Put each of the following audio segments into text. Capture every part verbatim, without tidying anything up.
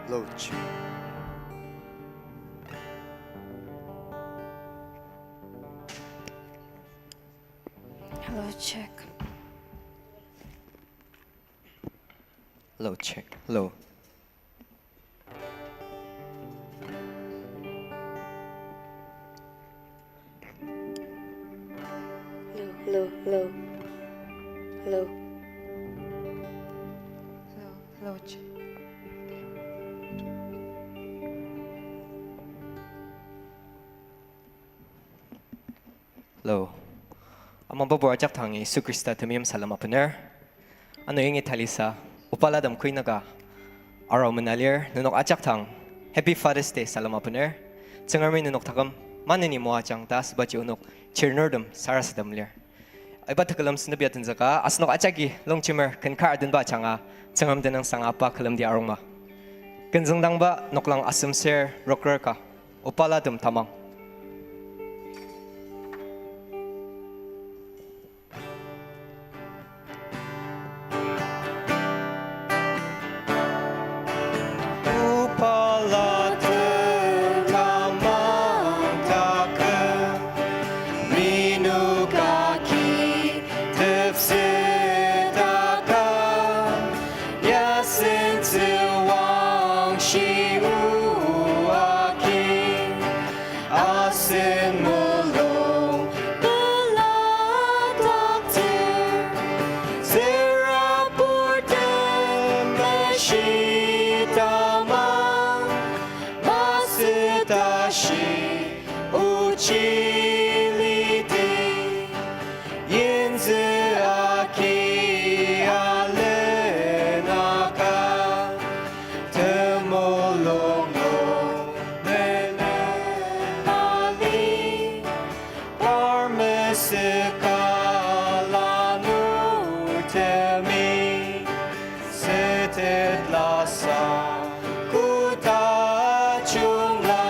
Hello, check. Hello, check. Hello. Hello, hello, hello. Hello. Hello, hello, check. Hello. Amangba bura ajak tangi Yisu Khrista temeim salem apener. Ano yangi talisa, opalatem kuinaka arau menalir, nenok ajak tang, Happy Father's Day salem apener. Tsüngremi nenok taküm maneni moajang ta asübaji onok chirnurtem sarasadem lir. Iba tekülem sentep ya tenzüka, asenok ajaki longjemer ken kar adenba ajanga, Tsüngrem tenüngsanga apa külemdi arungma. Ken züngdangba noklang asem ser roker ka, opalatem tamang. Opalatem tamang taküm, minuk aki tepsetaka, ya sentsü wangshi o aki, asen mulung pelataktsü, tsürabur temeshi tamang, masü tashi ochi liti, yinzü aki alenaka, temulung nung menen ali, par mesüka lanurtemi, setet lasa koda jungla,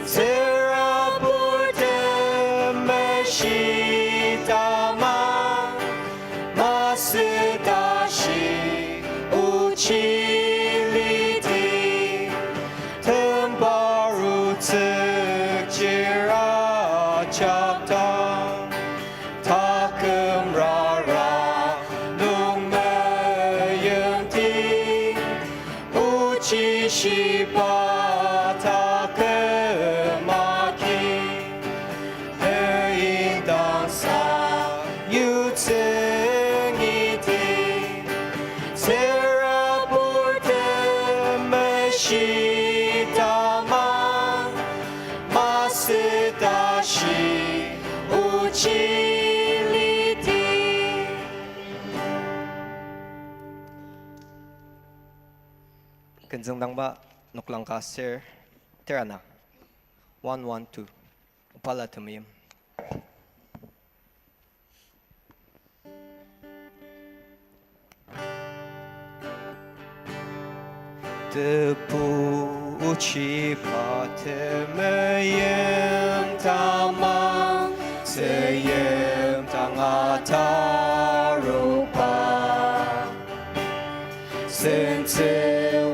tsürabur temeshi tamang, masü tashi ochi liti, tembar otsük chir ajak dang, taküm rara nung meyimti, ochi shiba taküm aki, ne indang sayutsü ngiti, tsürabur temeshi tamang, masü tashi ochi liti. Ken züngdangba noklang ka ser terana. One, one, two. Opala temeim. Tebu ochiba temeim tamang, tzüyim dang ataruba. Sentsü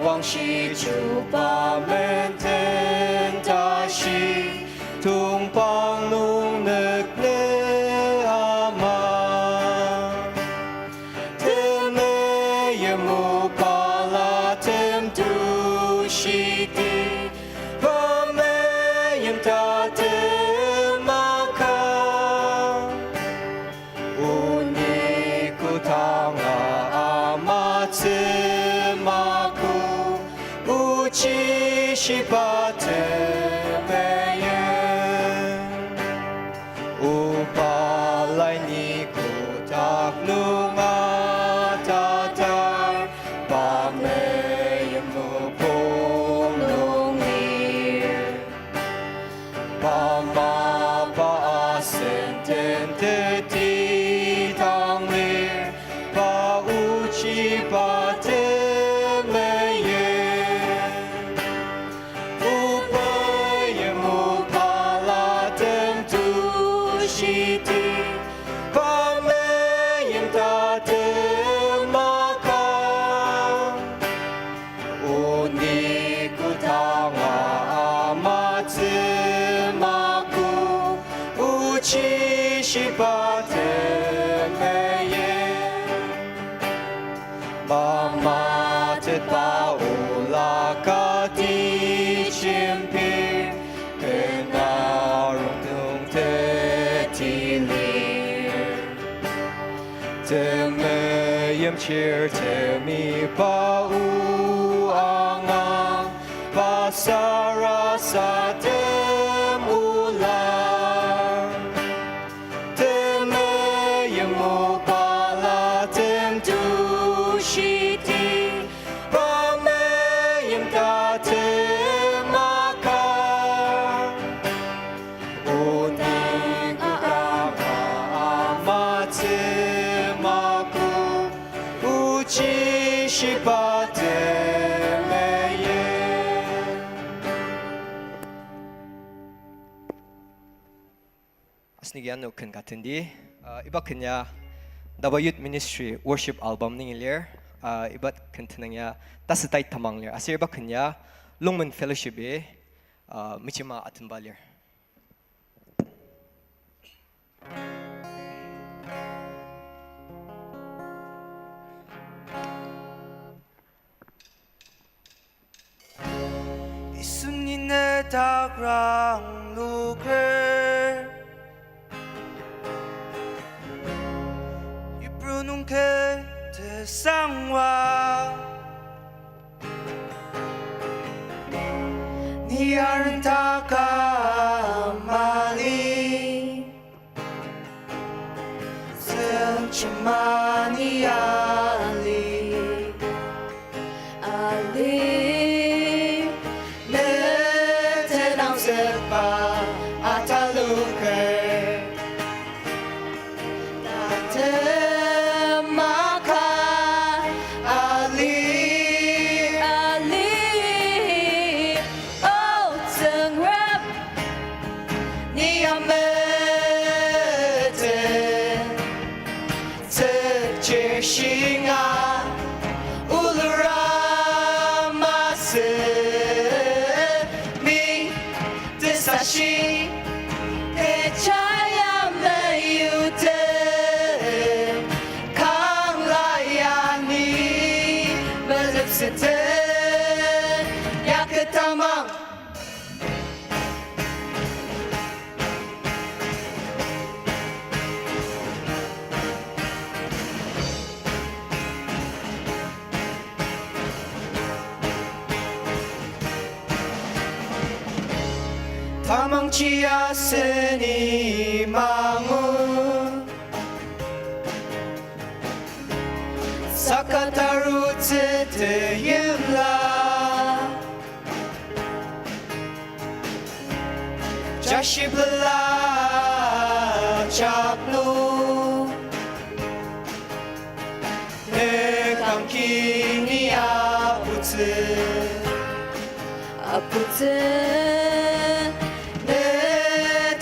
wangshi chuba menden tashi, tongpang nung nükle ama. Temeim opalatem tushiti, pa meim tatem maka. Oniko tanga amatsü mako, ochi shiba temeim. Opalai ni kotak nung atatar, pa meim opong nung lir. Pa mapa asen tenteti dang lir, pa ochiba temeim. Temeim opalatem tushiti, pa meim tatem maka. Shirtemi pa o angang, pa sarasadem olar. Temeim o palatem tushiti, pa meim tatem akar. Oneng akaba amatsü mako, ochi shiba temeye. Asenok ya ano ken ka tendi, uh, iba ken ya Daba Youth Ministry Worship Album nungi lir, uh, iba ken tenüng ya Tasütai Tamang lir. Aser iba ken ya Lungmen Fellowship-i, uh, mejima atenba lir. Yisu ni ne dak rangloker, Hebrew nung kü tesangwa. Ni arentaka mali, tsüngchema ni ali, ali, ne tenangzükba ataloker. Tatem aka ali, ali, O Tsüngrem, ni amete, tsükchir shinga, ulura masü, mi tesashi, kecha ya meyutem, kangla ya ni melepsete, ya kü tamang. Tamang chia seni mangu, saka tarutsü teyimla. Jashibela chaplu, ne kangkini aputsü, aputsü, ne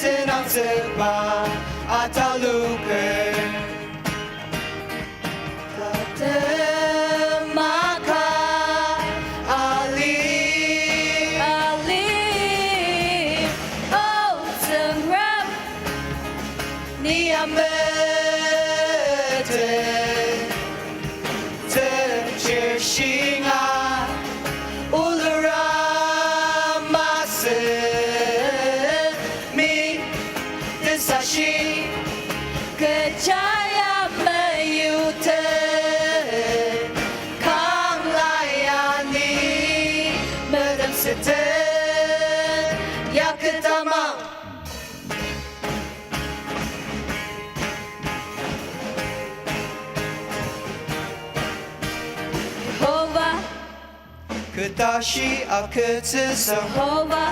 tenangzükba ataloker. Tatem aka ali, ali, O Tsüngrem, ni amete, tsükchir shinga, ulura masü, mi tesashi, kecha ya meyutem, kangla ya ni melepsete, ya kü tamang. Yihova, kü tashi akütsüsa Yihova,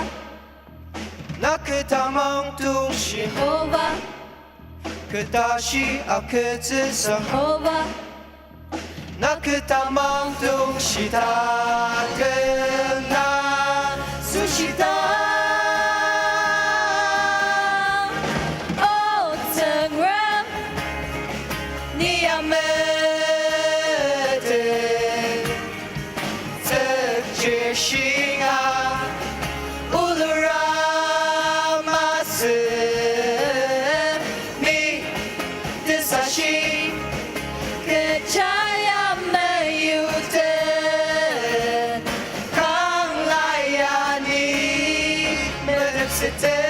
na kü tamang tongshi Yihova, kü tashi akütsüsa Yihova, na kü tamang tongshi ta kü na süshita. O Tsüngrem, ni amete, tsükchir shinga, ulura masü, mi tesashi, kecha ya meyutem, kangla ya ni melepsete,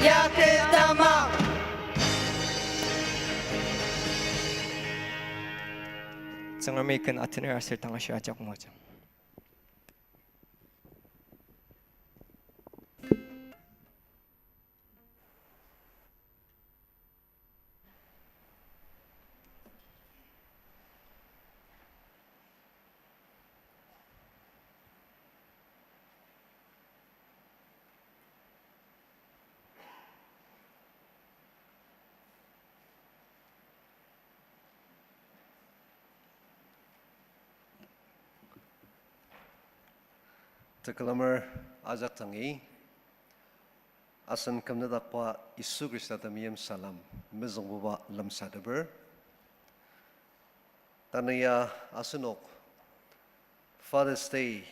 ya kü tamang. Tsüngremi ken atener aser tang ashi ajak moajang. Tekülemer ajak dangi, asen kümnüdakba Yisu Khrista temeim salem mezüngbuba lemsateper. Tanü ya asenok Father's Day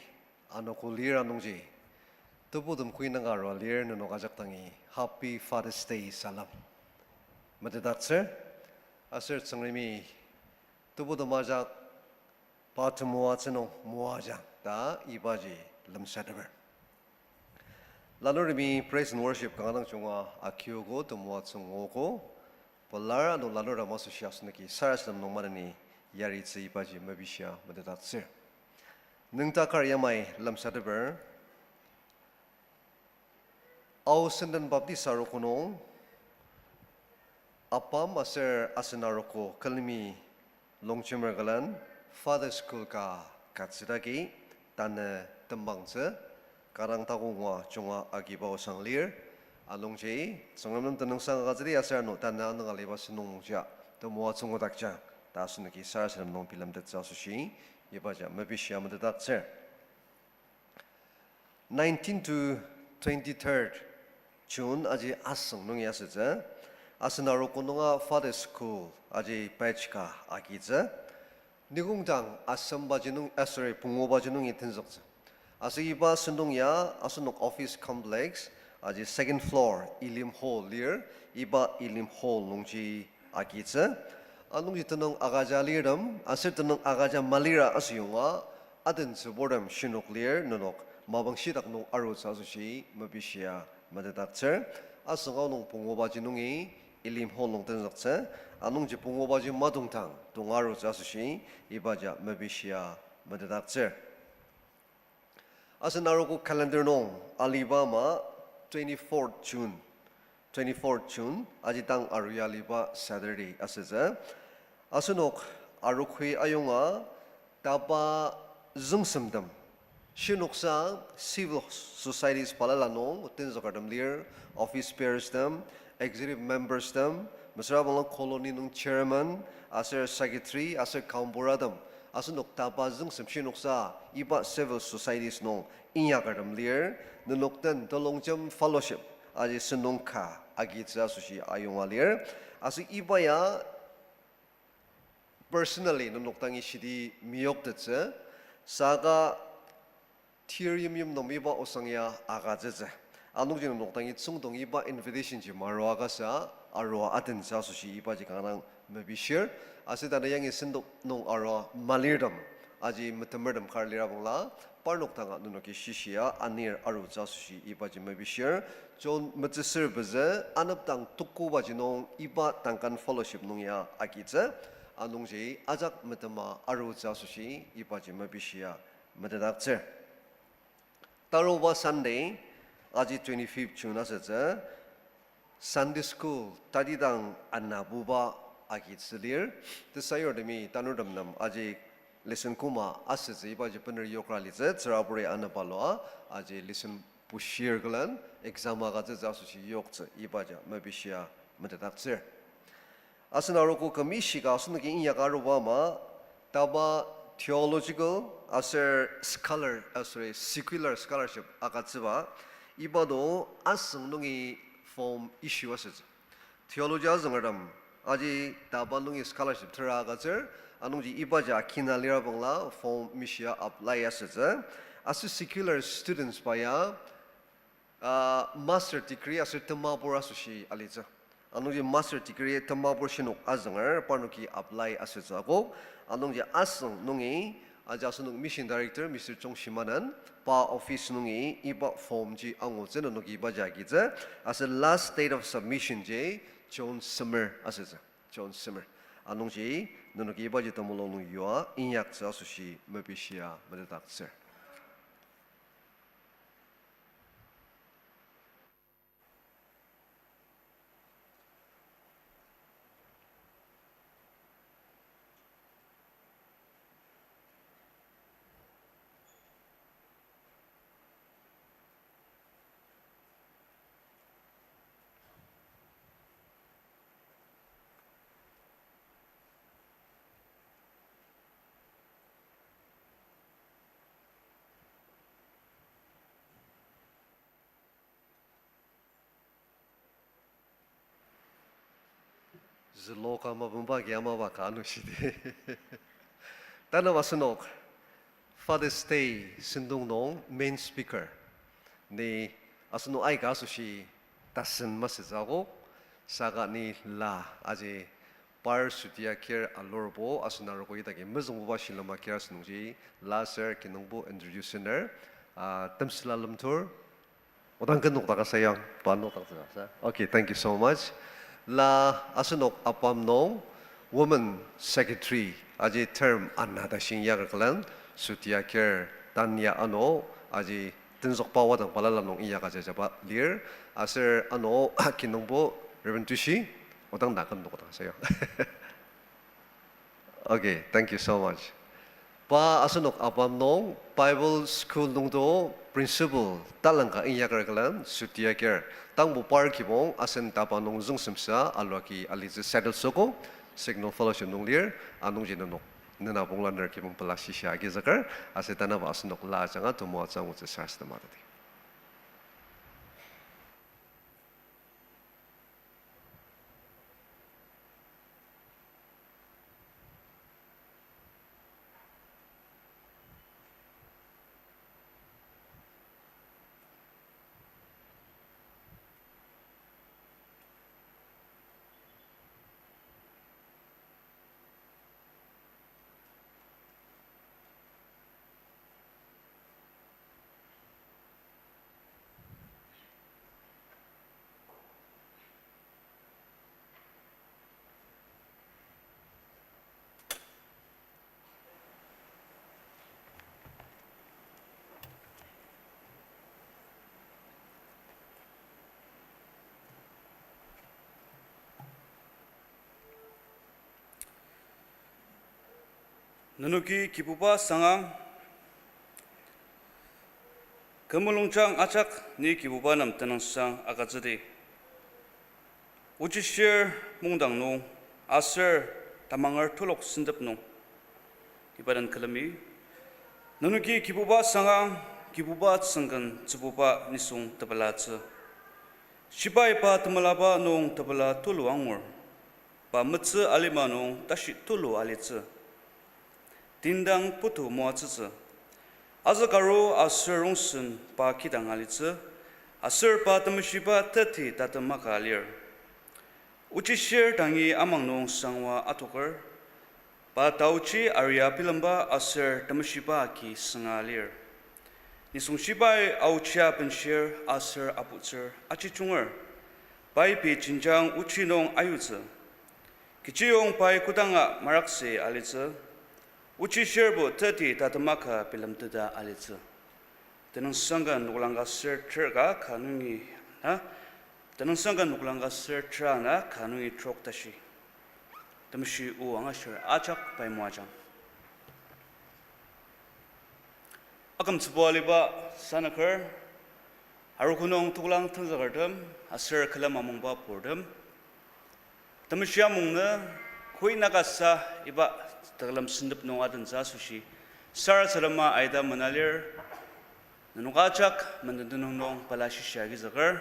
anogo lir anungji, tebutem koi nung arua lir nenok ajak dangi Happy Father's Day salem metetdaktsür. Aser Tsüngremi tebutem ajak pa temoatsü nung moajang ta ibaji lemsateper. Lanurtemi praise and worship kanga dang junga akiogo temoatsü nguogo, pelar ano lanurtem asoshi asenoki sarasadem nung maneni yaritsü ibaji mepishia metetdaktsür. Nüngdak kar yamai lemsateper, Ao Senden Baptist Arogo nung, apam aser asen arogo külemi longjemer külen Father School ka katsüdagi tanü tembangtsü, kanga dang takok ngua junga agiba osang lir. Anungji Tsüngrem nem tenüngsang agütsüdi aser ano tanü anung aliba sentong nungji temoatsü ngudakjang ta asenoki sarasadem nung bilemtettsü asoshi ibaji mepishia metetdaktsür. Nineteen to twenty-third June aji asüng nungi asütsü. Asen arogo nunga Father School aji batch ka agitsü. Nikongdang asembaji nung, ah, sorry, pungubaji nungi tenzüktsü. Aser iba sentong ya asenok office complex, aji second floor, Elim Hall lir, iba Elim Hall nungji agitsü. Anungji tenüng agüja lirtem aser tenüng agüja malira asüyonga adentsüburtem shinok lir, nenok mapang shitak nung arutsü asoshi mepishia metetdaktsür. Asüng aonung pungubaji nungi Elim Hall nung tenzüktsü, anungji pungubaji matongtang tonga arutsü asoshi ibaji mepishia metetdaktsür. Asen arogo calendar nung aliba ama twenty-fourth June, twenty-fourth June, aji tang aruya aliba Saturday asütsü. Asenok arogoi ayonga taba züngsemtem, shinoksa civil societies balala nung tenzükertem lir, office bearers tem, executive members tem, mesüra bangla colony nung chairman, aser secretary, aser gaonburatem, asenok taba züngsem shinoksa iba civil societies nung inyakertem lir, nenok den Telongjem Fellowship aji sentong ka agitsü asoshi ayonga lir. Aser iba ya personally nenok dangi shidi meyoktettsü, saka thir yimyim nem iba osang ya agütsütsü. Anungji nenok dangi tsüngdong iba invitation ji marua kasa arua adentsü asoshi ibaji kanga dang mepishir. Aser tanü yangi sentong nung arua malirtem, aji metemertem kar lira bangla, parnok danga nenoki shishia anir arutsü asoshi ibaji mepishir. John metsüsür pezü, anepdang tukubaji nung iba Duncan Fellowship nung ya agitsü. Anungji ajak metema arutsü asoshi ibaji mepishia metetdaktsür. Taruba Sunday, aji twenty-fifth June asütsü, Sunday school tatidang anabuba agitsü lir. Tesayurtemi tanurtem nem aji lesson koma asütsü ibaji bener yokra litsü, tsüraburi anabalua aji lesson bushir külen exam agütsütsü asoshi yoktsü ibaji mepishia metetdaktsür. Asen arogo küm ishika asenoki inyaka aruba ama, taba theological aser scholar, ah, sorry, secular scholarship agütsüba, iba do asüng nungi form issue asütsü. Theology azüngertem, aji taba nungi scholarship tera agütsür, anungji ibaji akina lira bangla form mishia apply asütsü. Aser secular students ba ya, ah, master degree aser temabur asoshi alitsü. Anungji master degree temabur shinok azünger parnoki apply asütsü akok. Anungji asüng nungi aji asenok mission director Mister Chong Shimanen pa office nungi iba form ji angutsü, nenoki ibaji agitsü. Aser last date of submission ji June semer asütsü. June semer. Anungji, nenoki ibaji temulung nung yua inyaktsü asoshi mepishia metetdaktsür. Zülu ka mapangba agi amaba ka anushidi. Tanü asenok Father's Day sentong nung main speaker ni asenok aika asoshi tasen masütsü akok, saka ni la aji par sütia kir alurbo asen arogo idaki mezüngbuba shilem akir asünungji la aser kinungbo introduce-ner, ah, Temsüla Lemtur. Odang ken nokdaka sayang, pa nokdaktsüka sa. Okay, thank you so much. La asenok ABAM nung Women Secretary aji term ana ta shing yaker külen, sütia kir tanya ano aji tenzükba wadang balala nung inyaka jajaba lir, aser ano kinungbo Reverend Tushi, odang na ken nokdaka sayang. Okay, thank you so much. Pa asenok ABAM nung Bible School nungdo principal talangka inyaker külen sütia kir. Tangbo par kibong asen taba nung züngsemsa aluaki alitsü settle süogo, Signal Fellowship nung lir, anungji nenok nena ponglaner kibong pela shisa agizüker, aser tanaba asenok la ajanga temoatsü angutsü sarasadema tati. Nenoki Kibuba sangang, kü mulungjang ajak ni Kibuba nem tenüngsang agütsüdi. Ochishir mungdang nung aser tamanger tulok sentep nung, iba den külemi, nenoki Kibuba sangang, Kibuba tsüngken tsübuba nisung tepelatsü. Shibai pa temelaba nung tepela tulu angur, pa metsü alima nung tashi tulu alitsü. Tindang putu moatsütsü. Azükaru aser rongsen pa kidang alitsü, aser pa temeshiba teti tatem maka lir. Ochishir dangi amang nung sangwa atoker, pa taochi aria bilemba aser temeshiba agi sünga lir. Nisung shibai aochia benshir aser aputsür ajijunger, pai pei jenjang ochi nung ayutsü. Kechiyong pai kodanga marakse alitsü, ochishirbo teti tatem maka bilemteta alitsü. Tenüngsang ka noklang ka ser ter ka ka nungi na, Tenüngsang ka noklang ka ser tera na ka nungi trok tashi. Temeshi o angashir ajak pai moajang. Akümtsübo aliba sanaker, arogo nung toklang tenzükertem aser külem amungba purtem, temeshi amungnü koi nakasa iba tekülem sentep nung adentsü asoshi sarasadema aida mena lir. Nenok ajak menden tenüng nung pela shisa agizüker.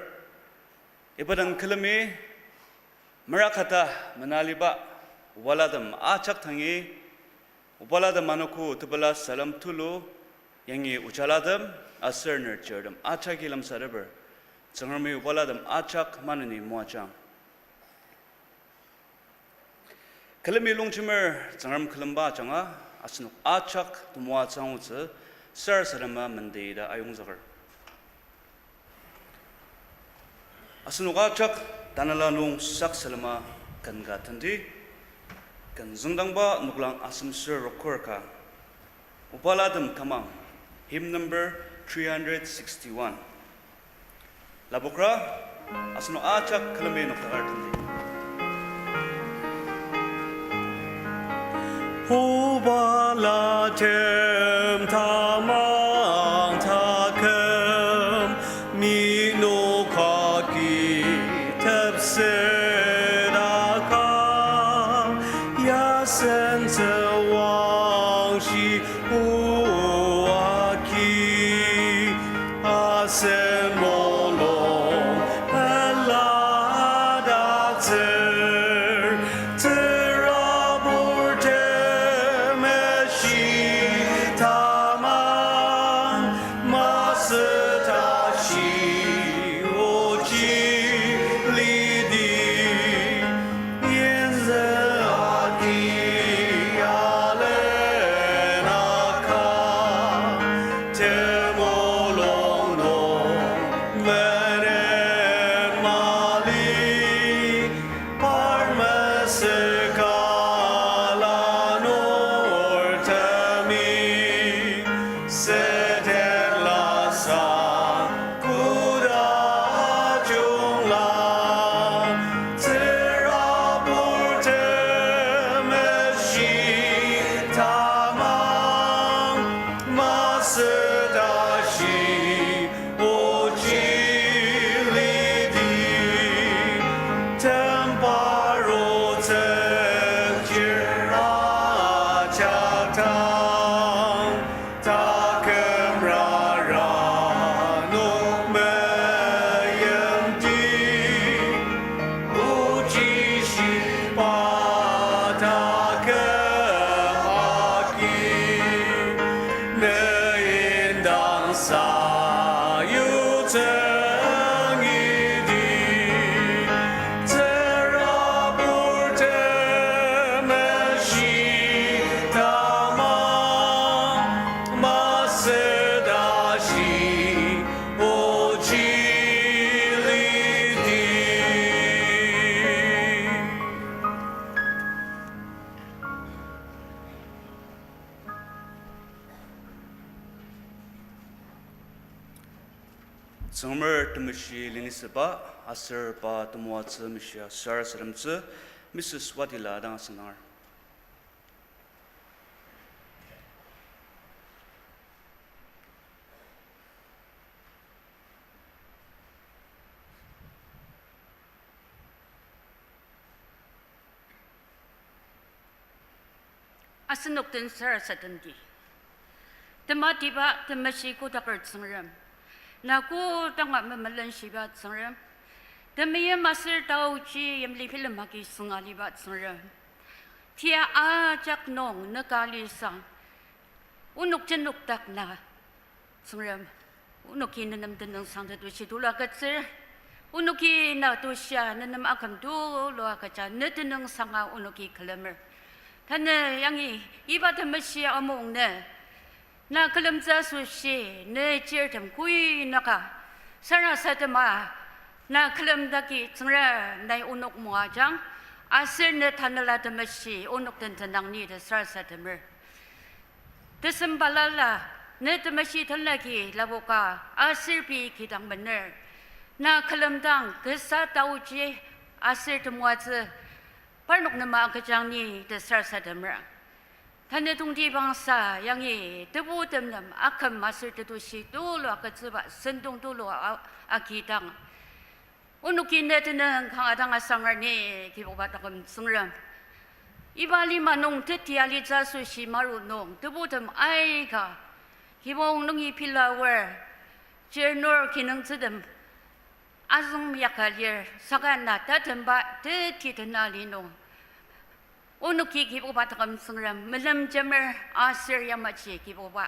Iba den külemi merakata mena aliba obalatem ajak dangi, obalatem anogo tepela salem tulu, yangi ojalatem aser nerchirtem ajaki lemsateper, Tsüngremi obalatem ajak maneni moajang. Külemi longjemer Tsüngrem külemba ajanga asenok ajak temoatsü angutsü sarasadema menden ta ayongzüker. Asenok ajak tanela nung saksalema ken ka tenti. Ken züngdangba noklang asem ser rokur ka. Obalatem kamang, hymn number three hundred sixty-one. Lapokra, asenok ajak külemi noktakar tendi. Obalatem tamang taküm, ni noka ki tepsetaka, ya sentsü wangshi oaki, asen mulung peladaktsür, tsürabur temeshi tamang, masü tashi ochi lidi, yinzü aki alenaka, temulung nung menen mali, par mesüka lanurtemi, seten lasa koda jungla, tsürabur temeshi tamang, masü tashi ochi lidi, tempa rotsük chir ajak dang, takümrara nung meyimti, ochi shiba taküm agi, ne indang sayutsüngidi, tsürabur temeshi tamang, masü tashi ochi lidi. Tsüngremer temeshi lenisüba aser pa temoatsü meshia sarasademtsü Missus Wadila dang asüngdanger. Asenok den sarasademdi. Tematiba temeshi kodaker Tsüngrem, na kodanga memelenshiba Tsüngrem, temeim aser taoji yimli bilem agi sünga liba Tsüngrem, tia ajak nung nüka lisang onok jenokdak na Tsüngrem, onoki nenem tenüngsang tetushi tulu agütsür. Onoki na tushia nenem aküm tulu agüja ne tenüngsanga onoki külemer. Tanü yangi iba temeshi amung ne, na külemtsü asoshi ne chirtem kuinaka sarasadema, na külemdaki Tsüngrem nai onok moajang, aser ne Tanela Temeshi onok den tenang ni ta sarasademer. Tesem balala, ne temeshi tenlaki lapoka aser pei kidang mener, na külemdang kasa taoji aser temoatsü parnok nem agüjang ni ta sarasademer. Tanü tongtibangsa yangi tebutem nem aküm aser tetushi tulu agütsüba sentong tulu a-, agidang, onoki ne tenüng kanga dang asanger ni, Kibuba taküm Tsüngrem. Iba lima nung teti alitsü asoshi maru nung tebutem aika, Kibong nungi pilawer, chirnur kinungtsütem azüng yaka lir, saka na tatemba teti tena li nung onoki Kibuba taküm Tsüngrem melemjemer aser yamaji Kibuba,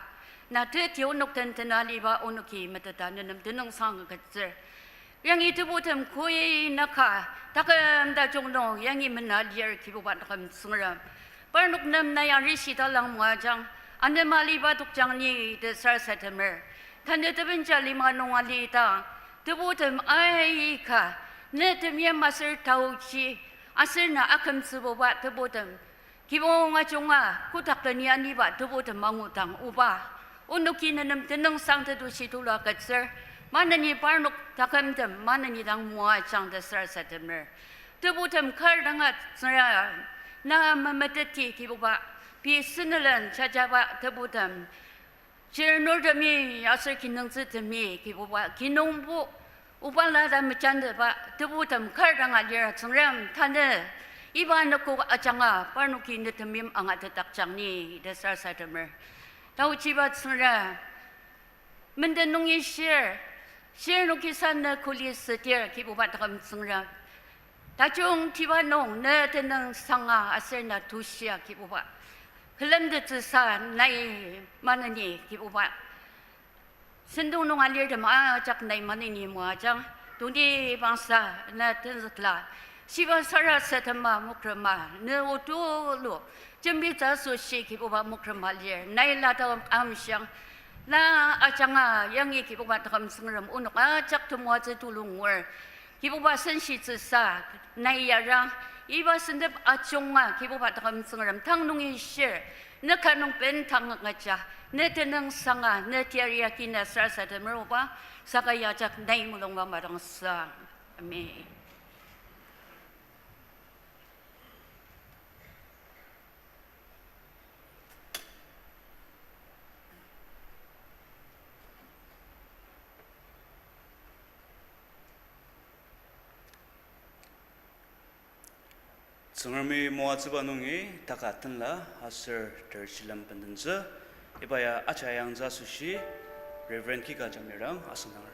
na teti onok den tena liba onoki meteta nenem tenüngsang agütsür. Yangi tebutem kuinaka taküm tajung nung yangi mena lir Kibuba taküm Tsüngrem. Parnok nem nai arishi talang moajang, anema liba tokjang ni ta sarasademer. Tanü tebenja lima nung alidang, tebutem aika, ne temeim aser taoji, aser na akümtsübuba tebutem Kibong ajunga kotak leni aniba tebutem angudang oba, onoki nenem tenüngsang tetushi tulu agütsür, maneni parnok takümtem maneni dang moajang ta sarasademer. Tebutem kar danga Tsüngrem, na memeteti Kibuba, pei senelen jajaba tebutem, chirnurtemi aser kinungtsütemi Kibuba, kinungbo oba lata mejandeba tebutem kar danga lir Tsüngrem, tanü iba anogo ajanga parnoki ne temeim angatetdakjang ni ta sarasademer. Taochiba Tsüngrem, menden nungi shir, shirnoki sa ne kuli südir Kibuba taküm Tsüngrem, tajungtiba nung ne tenüngsanga aser na tushia Kibuba, külemtettsüsa nai maneni Kibuba, sentong nung alirtem ajak nai maneni moajang, tongtibangsa na tenzükla, shiba sarasadema mokrema ne o tulu jembitsü asoshi Kibuba mokrema lir, nai la taküm amshiang. Na ajanga yangi Kibuba taküm Tsüngrem onok ajak temoatsü tulu ngur, Kibuba senshitsüsa nai yarang, iba sentep ajunga Kibuba taküm Tsüngrem tang nungi shir, ne ka nung bendang agüja, ne tenüngsanga ne teyari agi na sarasademer oba, saka ya ajak nai mulungba madangsang. Amen. Tsüngremi moatsüba nungi taka tenla aser ter shilem bendentsü, iba ya aja yangtsü asoshi Reverend Kika Jamirang asüngdanger.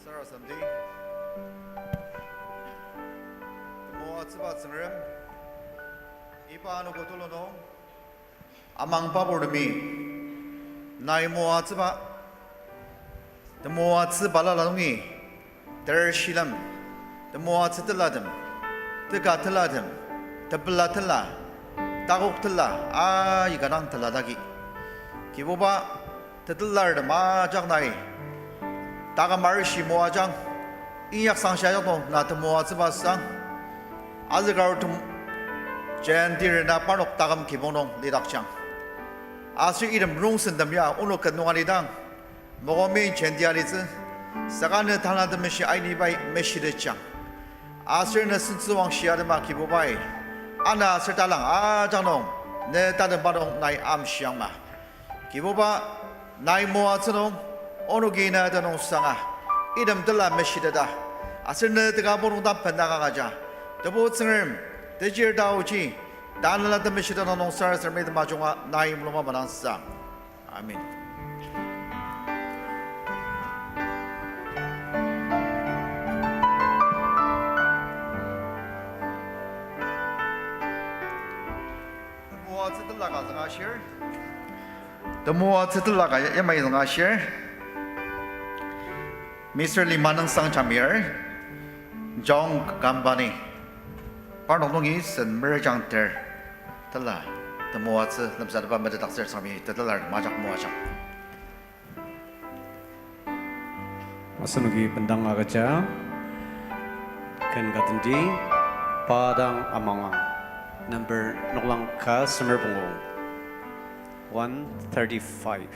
Sarasademdi. Temoatsüba Tsüngrem, iba anogo tulu nung amangba purtemi nai moatsüba, temoatsü balala nungi ter shilem, temoatsü telatem, teka telatem, tepela tela, takok tela, aika dang tela dagi, Kibuba, tetelartem ajak nai taküm arishi moajang, inyaksangshi ajak nung na temoatsüba sang, azükartem jenti rena parnok taküm kibong nung lidakjang. Aser item rongsentem ya onok ket nung alidang, mokomi jenti alitsü, saka ne Tanela Temeshi aini pai meshitetjang. Aser ne sentsüwangshi atema Kibubai, ana aser talang ajak nung ne tatemba nung nai amshiangma. Kibuba, nai moatsü nung, onoki na tenüngsanga, item tela meshiteta, aser ne teka purong ta bendang agüja, Tebu Tsüngrem, techir taoji, Tanela Temeshi tenüng nung sarasademdi temajunga nai mulungba madangsang. Amen. Temoatsü tela ka züngashir. Temoatsü tela ka yamai züngashir. Mister Lima Nüngsang Jamir, John Company, parnok nungi sen merjang ter tela temoatsü lemsatepba metetdaktsür sami tetelar majak moajang. Asenoki bendang agüja, ken ka tenti, pa dang amanga, number noklang ka semer pungu, one thirty-five.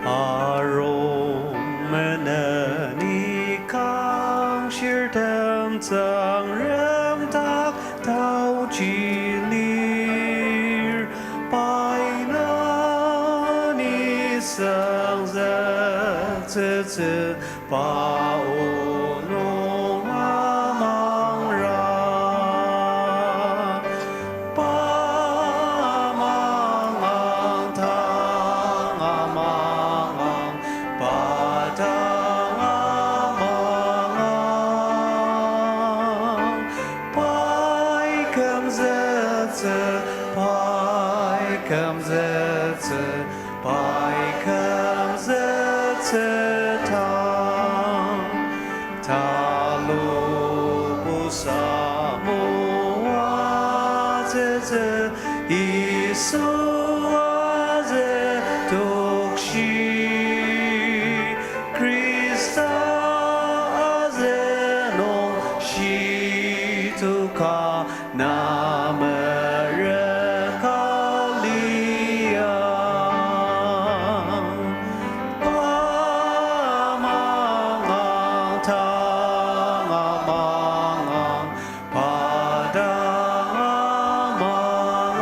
Arung menen ikang shirtem Tsüngrem dak taoji lir, pai na nisung züktsütsü pa o nung amangra. kümzüktsü, pai kümzüktsü tang. Talubusa moatsütsü, Yisu azü tokshi, Khrista azü nung shituka, na merüka liang. Pa mangang, tanga mangang, pa tanga mangang.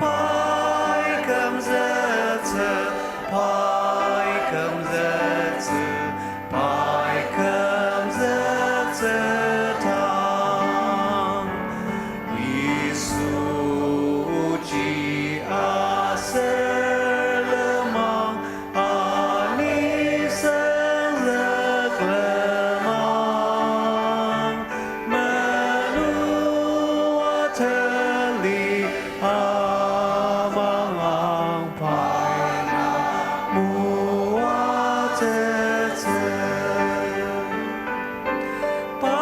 Pai kümzüktsü, pai kümzüktsü, pai kümzüktsü tang. Yisu oji aser lenmang, ani senzük lenmang, menu ateli amangang, pai na moatsütsü. Pa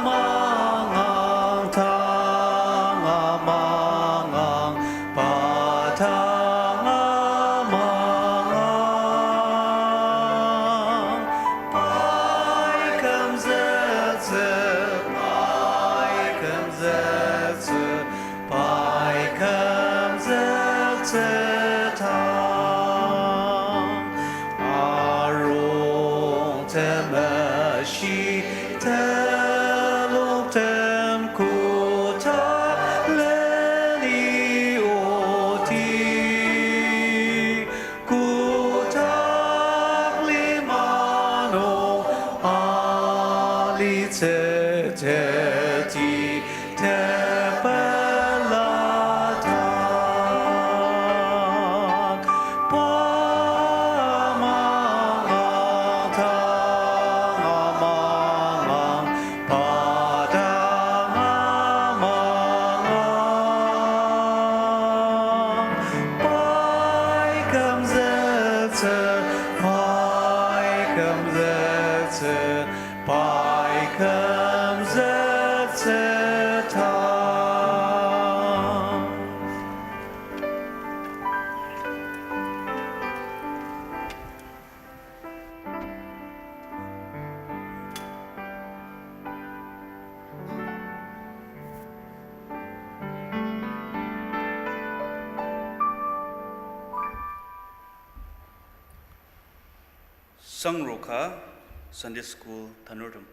mangang, tanga mangang, pa tanga mangang. Pai kümzüktsü, pai kümzüktsü, pai kümzüktsü tang. Arung temeshi telung tem kotak leni oti, kotak lima nung alitsü teti tepela tak. Pa mangang, tanga mangang, pa tanga mangang. Pai kümzüktsü, pai kümzüktsü, pai kümzüktsü tang. Sangro ka Sunday School tanurtem.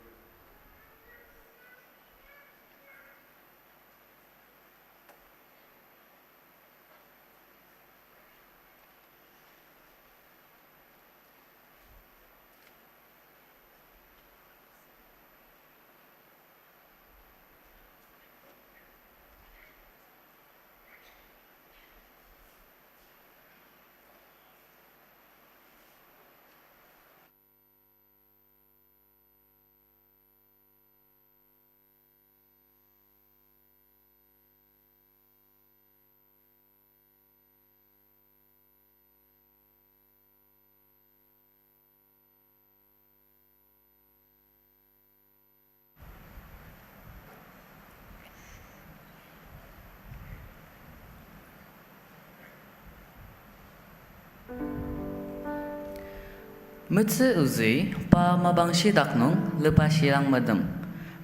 Metsü ozü pa mapang shidak nung lepa shidang medem.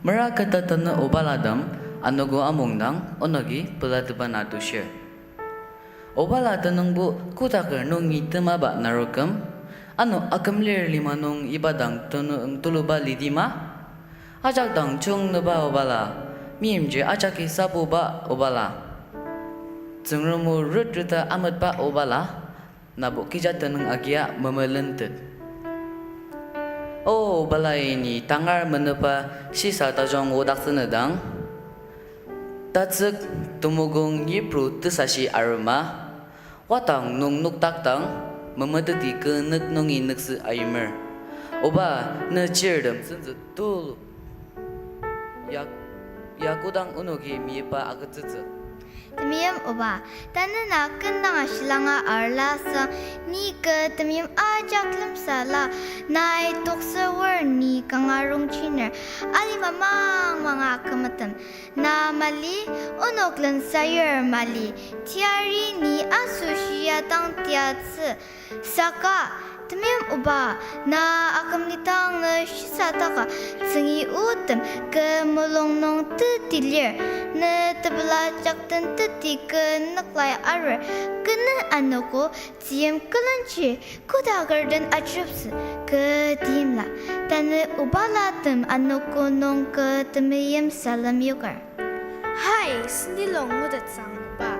Mera keta tanü obalatem anogo amungdang onoki pelatepa na tushir. Obala tenüngbo kotaker nungi temaba naroküm, ano aküm lir lima nung iba dang tenu-, tuluba lidima? Ajak dang chungnüba obala, meimchir ajaki sapuba obala, Tsüngrem o rutreta ametba obala, nabo kecha tenüng agia memelentet. O obala, ni tangar menepa shisa tajung odaktsünedang, tatsük temokong yipru tesashi arema, watang nung nokdak dang memeteti kü nük nungi nüktsü aimer. Oba, ne chirtem senzü tulu yak ya kodang onoki meyipa agütsütsü. Temeim oba, tanü na ken dang ashilanga arla sa, ni kü temeim ajak lemsala, nai toksür ni kanga rongchiner, alima mangmanga kümütem. Na mali, onok lensayur mali, tiari ni asoshi ya dang tiatsü. Saka, temeim oba, na akümlidang nü shisataka, tsüngi otem kü mulung nung teti lir, nü tepela jakten teti kü nüklai arur, kü nü anogo, tzüyim külenji, koda kürden ajeptsü, kü timla, tanü obalatem anogo nung kü temeim salem yoker. Hai, sendilong ngudetsang oba.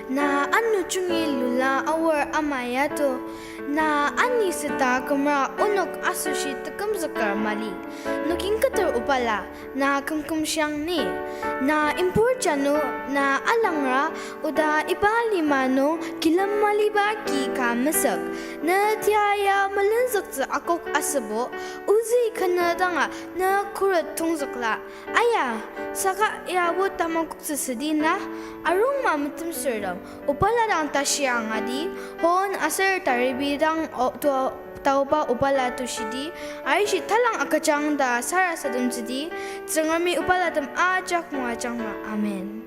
Na ano jungi lula aor ama yato. Na ani seta kümra onok asoshi tekümzüker mali. Nokin keter obala, na kümkümshiang ni. Na impur jano, na alangra, oda iba lima nung kilem maliba ki ka mesük. Ne tia ya melenzüktsü akok asübo, ozü kena danga ne khuret tongzükla. Aya, saka ya o tamang koktsü südi na, arungma metemsürtem, obala dang tashi angadi, hon aser taribi dang o-, tua-, taoba obala tushidi, arishi talang agüjang ta sarasademtsüdi, Tsüngremi obalatem ajak moajangma. Amen.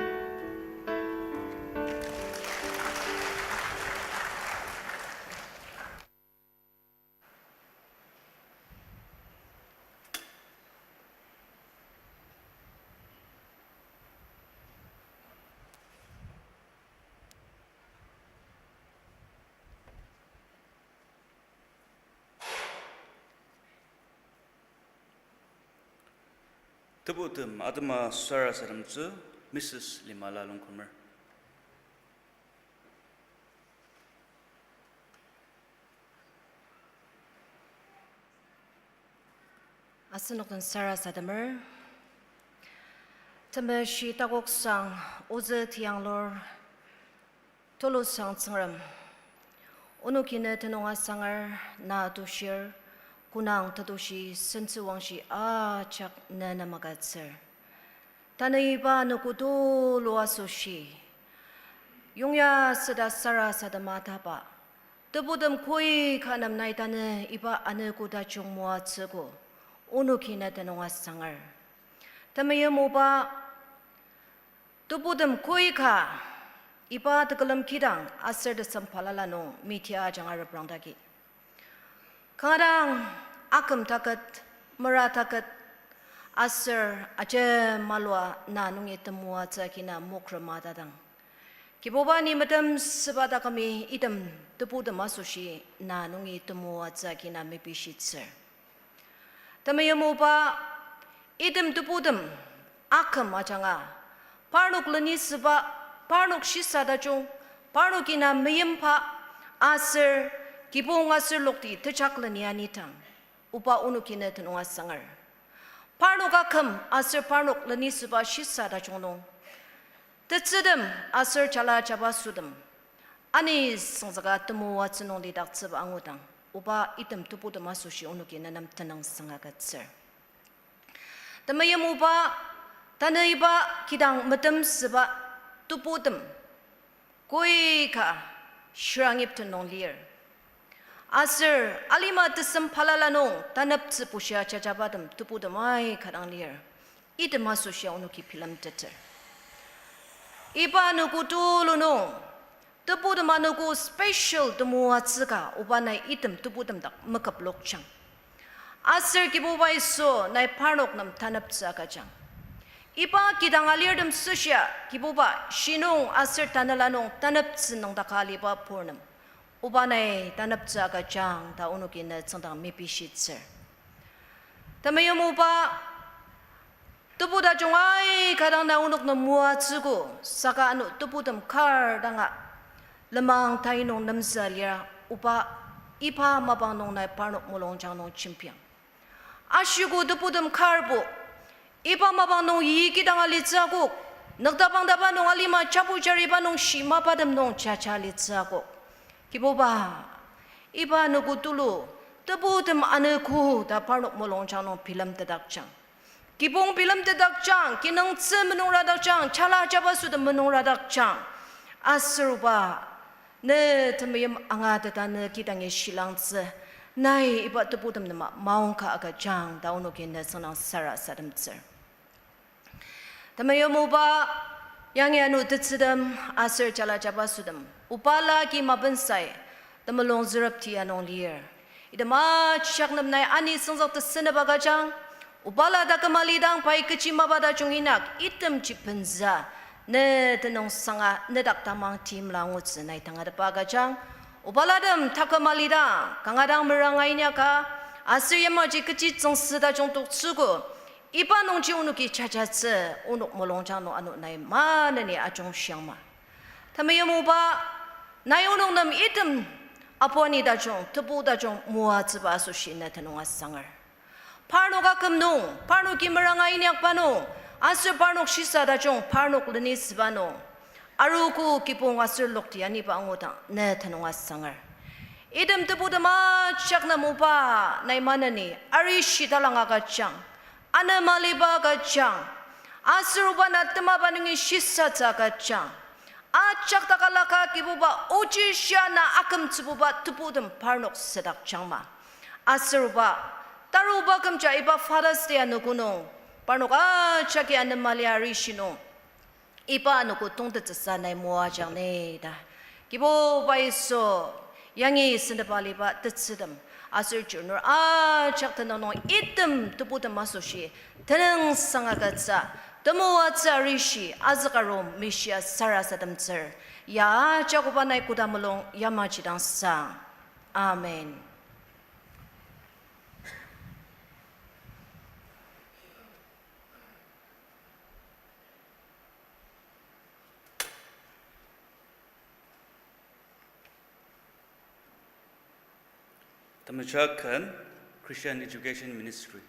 Tebutem atema sarasademtsü, Missus Limala Longkumer. Asenok den sarasademer. Temeshi takoksang, ozü tianglur, tulusang Tsüngrem. Onoki ne tenüng asanger, na tushir, konang tetushi, sentsüwangshi ajak ne nem agütsür. Tanü iba anogo tulu asoshi, yongya süda sarasadema taba, tebutem koi ka nem nai tanü iba anogo tajung moatsüogo, onoki ne tenüng asanger. Temeim oba, tebutem koi ka, iba tekülem kidang aser tesem balala nung media ajanga reprangdaki. Kanga dang aküm taket, mera taket, aser ajemalua na nungi temoatsü agi na mokrema tadang, Kibuba ni metemsüba takümi item tebutem asoshi na nungi temoatsü agi na mepishitsür. Temeim oba, item tebutem aküm ajanga, parnok lenisüba, parnok shisa tajung, parnoki na meyimba, aser kibong aser lokti tejak leni anidang, oba onoki ne tenüng asanger. Parnok aküm aser parnok lenisüba shisa tajung nung, tetsütem aser jala jabasotem ani süngzüka temoatsü nung lidaktsüba angudang, oba item tebutem asoshi onoki ne nem tenüngsang agütsür. Temeim oba, tanü iba kidang metemsüba tebutem koi ka shirangipten nung lir. Aser alima tesem balala nung taneptsü bushia jajabatem tebutem aika dang lir. Item asoshia onoki bilemteter. Iba anogo tulu nung, tebutem anogo special temoatsü ka oba nai item tebutem dak meküplokjang. Aser Kibuba Yisu nai parnok nem taneptsü agüjang. Iba kidang alirtem süshia Kibuba shinung aser tanela nung taneptsü nüngdaka aliba purnem, oba nai taneptsü agüjang ta onoki ne tsüngdang mepishitsür. Temeim oba, tebu tajung aika dang na onok nem moatsüogo, saka ano tebutem kar danga lenmang tai nung nemzü lira, oba iba mapang nung nai parnok mulungjang nung jembiang. Ashiko tebutem karbo, iba mapang nung yikidang alitsü akok, nokdapangdaba nung alima chapu jariba nung shimapatem nung jaja alitsü akok. Kibuba, iba anogo tulu, tebutem anogo ta parnok mulungjang nung bilemtetdakjang. Kibong bilemtetdakjang, kinungtsü menungradakjang, jala jabasotem menungradakjang. Aser oba, ne temeim angateta ne kidangi shilangtsü, nai iba tebutem nem maongka agüjang ta onoki ne tsüngdang sarasademtsür. Temeim oba, yangi ano tetsütem aser jala jabasotem obala ki mapensai temulung zürepti anung lir. Item ajak nem nai ani süngzak tesünep agüjang, obala taküm alidang pai kechi mapa tajung inak itemji penza, ne tenüngsanga nedak tamang timla angutsü nai tangatetba agüjang. Obalatem taküm alidang kanga dang meranga inyaka, aser yamaji kechi tsüngsü tajung toktsüogo, iba nungji onoki jajatsü, onok mulungjang nung ano nai maneni ajungshiangma. Temeim oba, nai onok nem item apuani tajung, tebu tajung moatsüba asoshi ne tenüng asanger. Parnok aküm nung, parnoki meranga inyakba nung, aser parnok shisa tajung, parnok lenisüba nung, arogo kibong aser lokti aniba angudang ne tenüng asanger. Item tebutem ajak nem oba, nai maneni arishi talang agüjang, anemaliba agüjang, aser oba na temaba nungi shisatsü agüjang, ajak takalaka Kibuba, ochishia na akümtsübuba tebutem parnok südakjangma. Aser oba, taruba kümja iba Father's Day anogo nung, parnok ajaki anemali arishi nung, iba anogo tongtetsüsa nai moajang ni ta. Kibuba Yisu, yangi sentepa aliba tetsütem, aser chirnur ajak tenüng nung item tebutem asoshi, tenüngsang agütsü, temoatsü arishi, azükarong mishia sarasademtsür, ya Jakoba nai koda mulung yamaji dang sang. Amen. Temejak ken, Christian Education Ministry.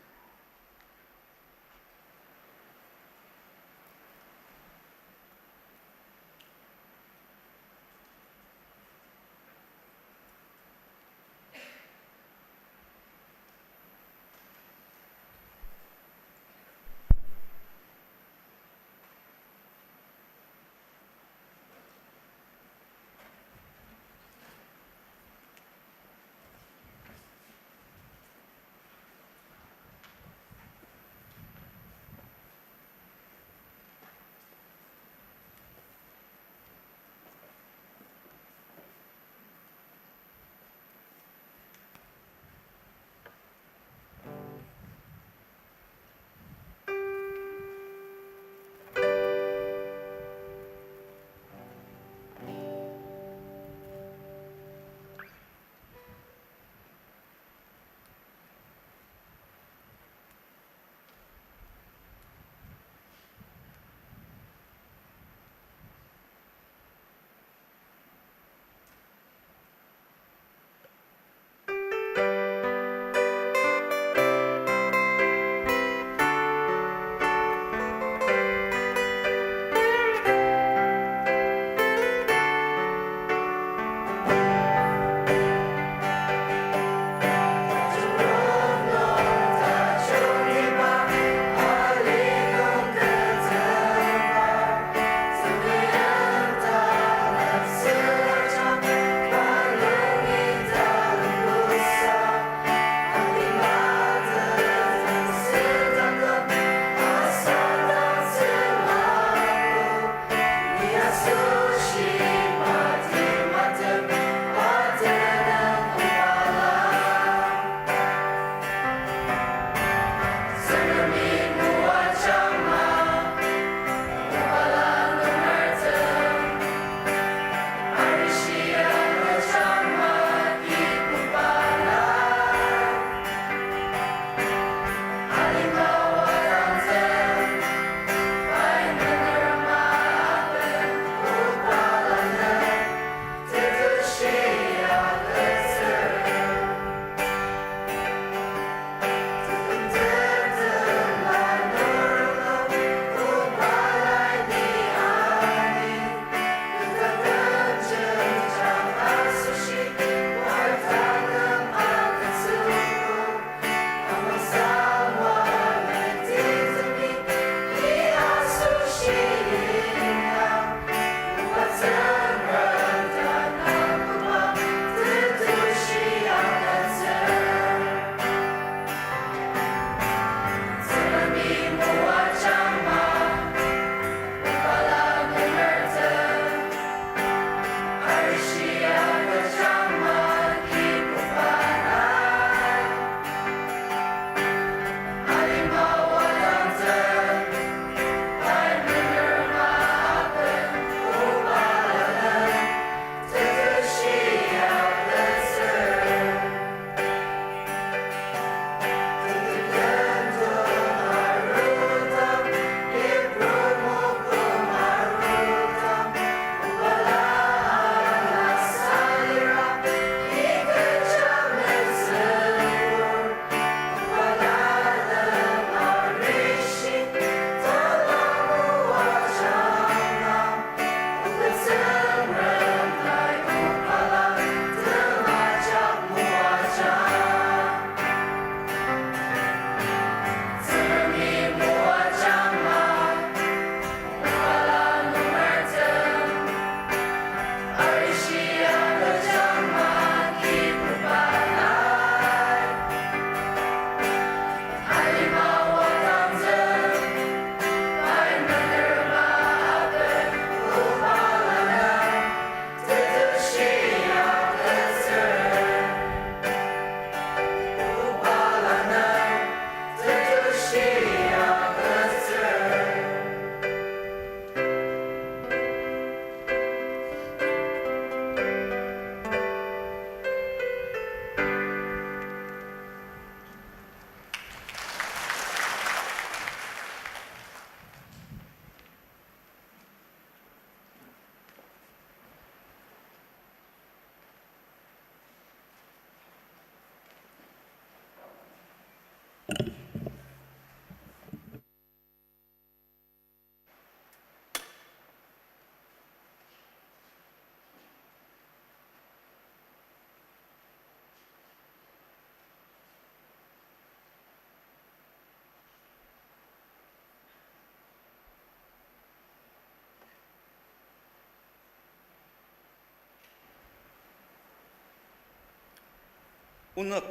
Onük,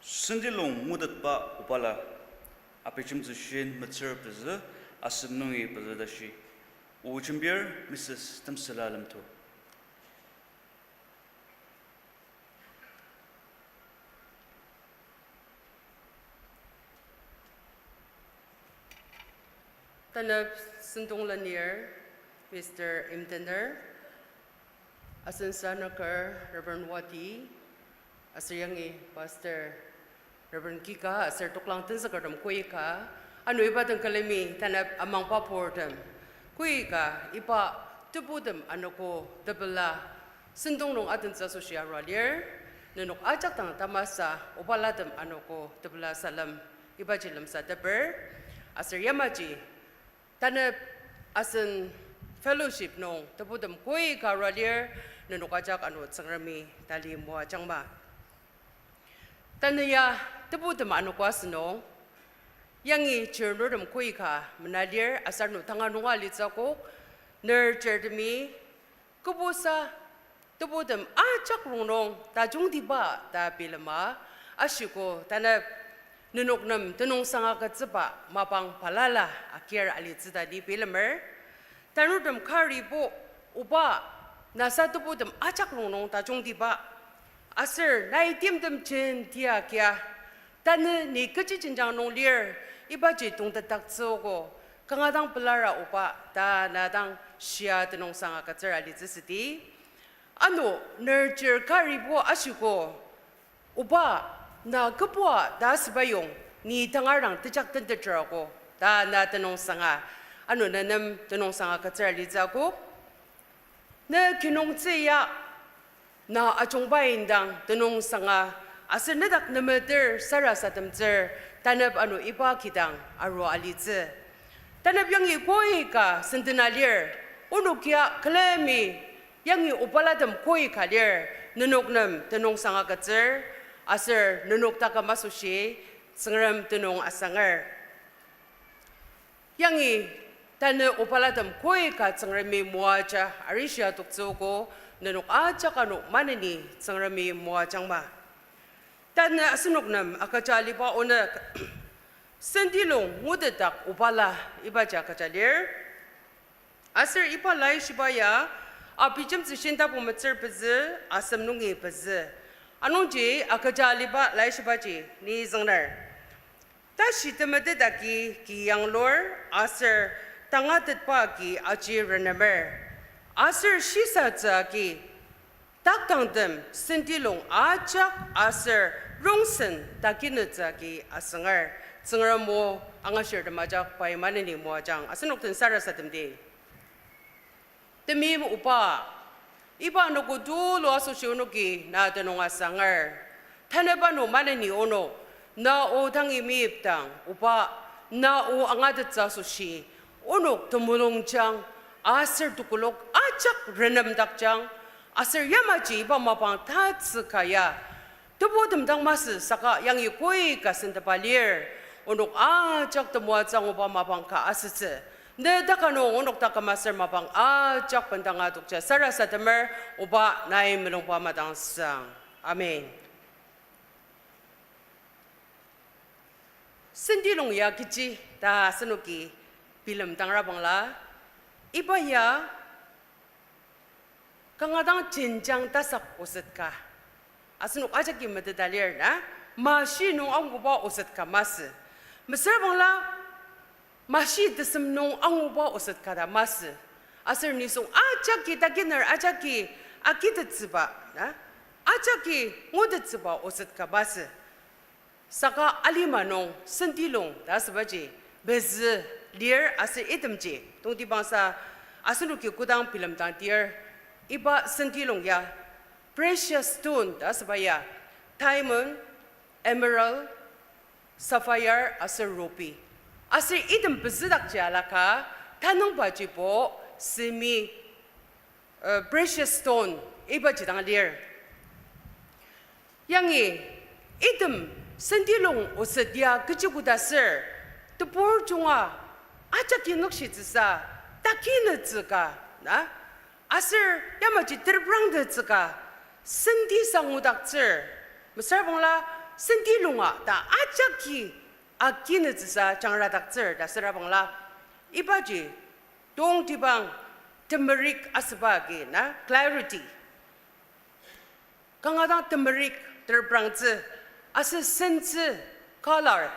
sentilung ngutetba obala, abijemtsü shin metsür pezü, asem nungi pezü tashi. O jembir Missus Temsela Lemto. Tanep sentong lenir, Mister Imtener, asen sanüker Reverend Wati, aser yangi Pastor Reverend Kika, aser toklang tenzükertem koika, ano iba den külemi tanep amangba purtem koika, iba tebutem anogo tepela sentong nung adentsü asoshi arua lir, nenok ajak dang tamasa obalatem anogo tepela salem ibaji lemsateper, aser yamaji tanep asen fellowship nung tebutem koika arua lir, nenok ajak ano Tsüngremi tali moajangma. Tanü ya tebutem anogo asünung, yangi chirnurtem koika mena lir, aser ano tanga nunga alitsü akok, ner chirtemi kübusa tebutem ajak rongnung tajungtiba ta bilema ashiko, tanep nenok nem tenüngsang agütsüba mapang balala akir alitsü ta ni bilemer. Tanurtem karibo, oba, nasa tebutem ajak rongnung tajungtiba, aser nai timtem jentia kia, tanü ni kechi jenjang nung lir, ibaji tongtetdaktsüogo, kanga dang pelara oba ta na dang shia tenüngsang agütsür alitsü südi. Ano ner chir karibo ashiko, oba, na kübua ta asüba yong, ni tangar dang tejak tentetrako ta na tenüngsanga, ano na nem tenüngsang agütsür alitsü akok. Ne kinungtsü ya, na ajungba indang tenüngsanga, aser nedak nemeter sarasademtsür, tanep ano iba kidang arua alitsü. Tanep yangi koika sendena lir, onok ya külemi yangi obalatem koika lir, nenok nem tenüngsang agütsür, aser nenok taküm asoshi Tsüngrem tenüng asanger. Yangi tanü obalatem koika Tsüngremi moaja arishia toktsüogo, nenok ajak ano maneni Tsüngremi moajangma. Tanü asenok nem agüja aliba onük, sentilung ngutetdak obala ibaji agüja lir. Aser iba laishiba ya, abijemtsü shin tapu metsür pezü, asem nungi pezü. Anungji agüja aliba laishibaji ni züngner. Tashi temetet agi ki yanglur, aser tangatetba agi aji renemer, aser shisatsü agi takdangtem sentilung ajak aser rongsen takinetsü agi asünger. Tsüngrem o angashirtem ajak pai maneni moajang, asenok den sarasademdi. Temeim oba, iba anogo tulu asoshi onoki na tenüng asanger. Tanüba nung maneni onok, na o dangi meyipdang, oba, na o angatettsü asoshi onok temulungjang, aser tekolak ajak renemdakjang, aser yamaji iba mapang tatsüka ya tebutem dang masü saka yangi koika sentepa lir, onok ajak temoatsü anguba mapang ka asütsü. Ne taka nung onok taküm aser mapang ajak bendanga tokja sarasademer, oba nai mulungba madangsang. Amen. Sentilung ya kechi ta asenoki bilemdangra bangla, iba ya kanga dang jenjang tasak oset ka. Asenok ajaki meteta lir na, mashi nung anguba oset ka masü. Mesüra bangla, mashi tesem nung anguba oset ka ta masü. Aser nisung ajaki takiner ajaki akitettsüba na, ajaki ngutettsüba oset ka masü. Saka alima nung sentilung ta asübaji pezü lir aser itemji tongtibangsa asenoki kodang bilemdangdir, iba sentilung ya precious stone ta asüba ya diamond, emerald, sapphire aser ruby. Aser item pezüdakji alaka tanüngbajibo semi, uh, precious stone ibaji dang lir. Yangi item sentilung oset ya kechi koda ser, tebur junga ajaki nükshitsüsa takinetsü ka na, aser yamaji tereprangtetsü ka, senti sa ngudaktsür, Mesüra bangla sentilunga ta ajaki akinütsüsa jangradaktsür ta süra bangla, ibaji tongtibang temerik asüba agi na clarity. Kanga dang temerik terprangtsü, aser sentsü, color,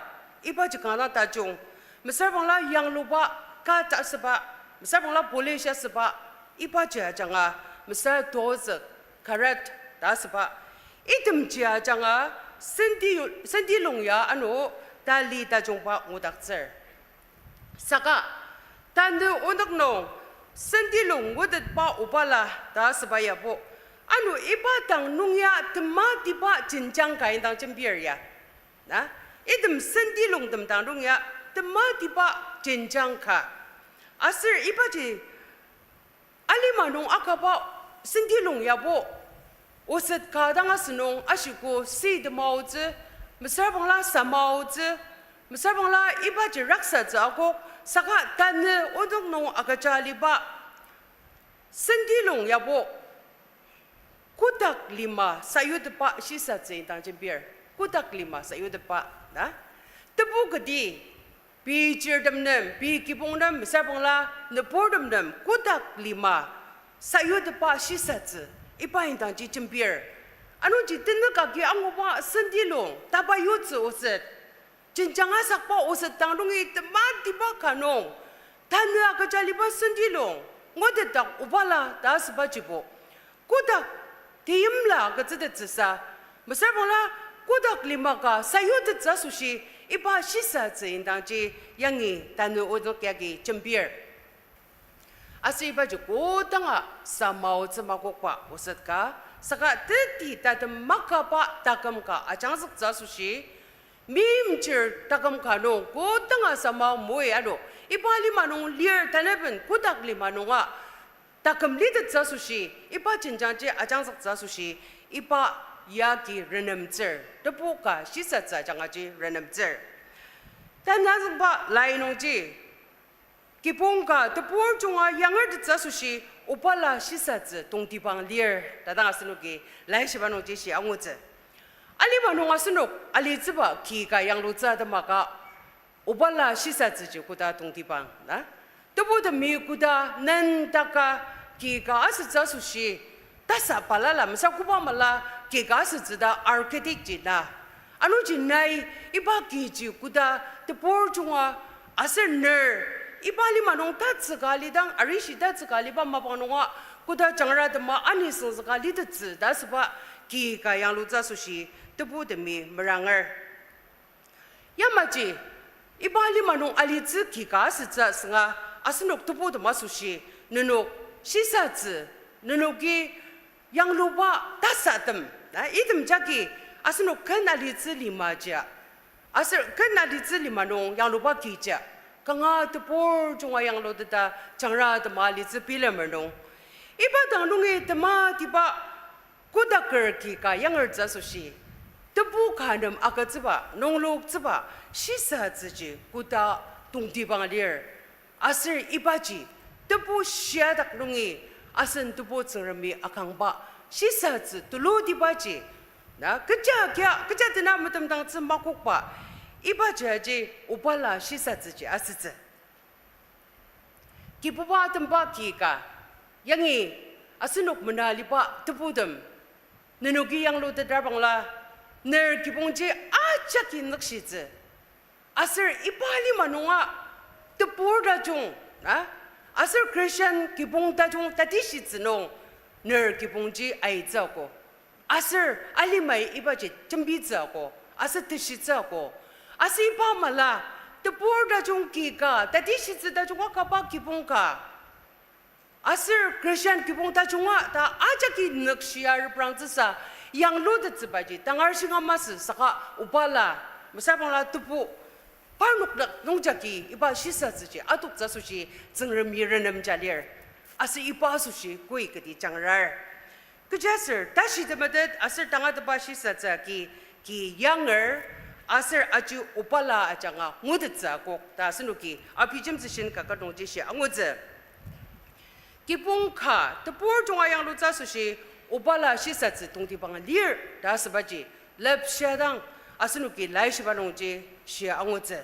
ibaji kanga dang tajung. Mesüra bangla yangluba cut asüba, mesüra bangla polish asüba, ibaji ajanga, mesüra tozük, karat ta asüba, itemji ajanga senti, sentilung ya ano tali tajungba ngudaktsür. Saka, tanü onük nung sentilung ngutetba obala ta asüba yabo, ano iba dang nung ya tematiba jenjang ka indang jembir ya. Na, item sentilungtem dang nung ya tematiba jenjang ka. Aser ibaji alima nung akaba sentilung yabo, oset ka dang asünung ashiko sitemaotsü, mesüra bangla samaotsü, mesüra bangla ibaji raksatsü akok, saka tanü onük nung agüja aliba sentilung yabo, kotak lima sayutetba shisatsü indang jembir. Kotak lima sayutetba, na? Tebu kati, pei chirtem nem, pei kibong nem, mesüra bangla nüburtem nem, kotak lima sayutetba shisatsü, iba indangji jembir. Anungji tenük agi anguba sentilung, taba yutsü oset, jenjang asakba oset dang nungi tematiba ka nung, tanü agüja aliba sentilung, ngutetdak obala ta asübajibo, kotak teimla agütsütettsüsa, mesüra bangla kotak lima ka sayutettsü asoshi, iba shisatsü indangji yangi tanü onük yagi jembir. Aser ibaji kodanga samaotsü makokba oset ka, saka teti tatem makaba taküm ka ajangzüktsü asoshi, meimchir taküm ka nung kodanga samao moi ano, iba lima nung lir tanaben kotak lima nunga taküm litettsü asoshi, iba jenjangji ajangzüktsü asoshi, iba yagi renemtsür, tebu ka shisatsü ajangaji renemtsür. Tanü azüngba lai nungji, kibong ka tebur junga yangertettsü asoshi, obala shisatsü tongtibang lir ta dang asenoki laishiba nungji shi angutsü. Alima nung asenok alitsüba ki ka yanglutsü atema ka, obala shisatsüji koda tongtibang na? Tebutemi koda nendaka ki ka asütsü asoshi, tasa balala mesüra koba mala ki ka asütsü ta architect ji na. Anungji nai iba kiji koda tebur junga aser ner, iba lima nung tatsüka alidang, arishi tatsüka aliba mapang nunga koda jangratema anisüngzüka litettsü ta asüba ki ka yanglutsü asoshi tebutemi meranger. Yamaji, iba lima nung alitsü ki ka asütsü asünga, asenok tebutema asoshi, nenok shisatsü, nenoki yangluba tasatem, na, item jagi asenok ken alitsü lima jia, aser ken alitsü lima nung yangluba ki jia, kanga tebur junga yangluteta jangratema alitsü bilemer nung, iba dang nungi tematiba kodaker ki ka yangertsü asoshi, tebu ka nem agütsüba, nungloktsüba, shisatsüji koda tongtibang lir. Aser ibaji, tebu shiadak nungi, asen tebu Tsüngremi akangba, shisatsü tulutibaji, na, kecha kia, kecha tena metemdangtsü makokba, ibaji aji obala shisatsüji asütsü. Kibuba temba ki ka, yangi asenok mena aliba tebutem, nenoki yanglutetra bangla, ner kibongji ajaki nükshitsü. Aser iba lima nunga tebur tajung, a? Aser Christian kibong tajung tatishitsü nung, ner kibongji aitsü ako. Aser alimai ibaji jembitsü ako, aser teshitsü ako. Aser iba mala, tebur tajung ki ka, tatishitsü tajung akaba kibong ka, aser Christian kibong tajunga ta ajaki nükshia reprangtsüsa yanglutettsübaji tangar shinga masü saka obala, mesüra bangla tebu, parnok dak nungjagi iba shisatsüji atoktsü asoshi Tsüngremi renemja lir. Aser iba asoshi koi kati jangrar. Kechiaser tashi temetet aser tangatetba shisatsü agi ki yanger, aser aji obala ajanga ngutettsü akok ta asenoki abijemtsü shin kaket nungji shi angutsü. Kibong ka tebur junga yanglutsü asoshi obala shisatsü tongtibang lir ta asübaji Lepshia dang asenoki laishiba nungji shia angutsü.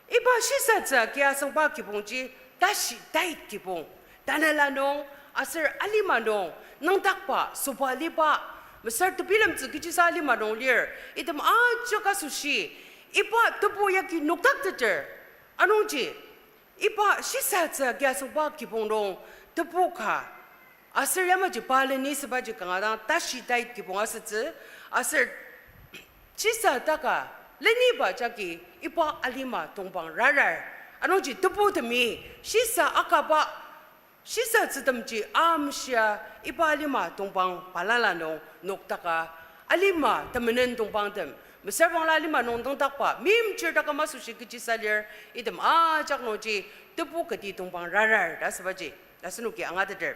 Iba shisatsü agi asüngba kibongji tashi tait kibong. Tanela nung, aser alima nung, nüngdakba, sobaliba, mesüra tebilemtsü kechisa alima nung lir, item ajak asoshi, iba tebu yagi nokdakteter. Anungji, iba shisatsü agi asüngba kibong nung, tebu ka, aser yamaji pa leni sübaji kanga dang tashi tait kibong asütsü, aser shisa taka leniba jagi iba alima tongpang rarar. Anungji tebutemi shisa akaba, shisatsütemji amshia iba alima tongpang balala nung nokdaka, alima temenen tongpangtem, mesüra bangla alima nung nüngdakba, meimchir taküm asoshi kechisa lir, item ajak nungji tebu kati tongpang rarar ta asübaji asenoki angateter.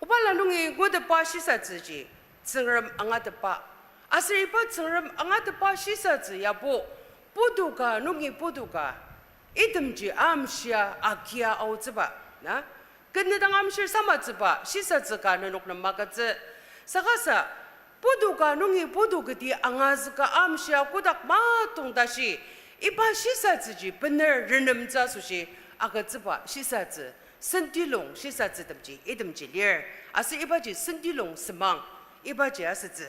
Obala nungi ngutepba shisatsüji Tsüngrem angatepba. Aser iba Tsüngrem angatepba shisatsü yabo, putu ka nungi putu ka, itemji amshia agia aotsüba, na? Kenedang amshir samatsüba shisatsü ka nenok nem magütsü. Saka sa, putu ka nungi putu kati angazüka amshia kotak matong tashi, iba shisatsüji bener renemtsü asoshi agütsüba shisatsü, sentilong shisatsütemji itemji lir. Aser ibaji sentilong semang, ibaji asütsü.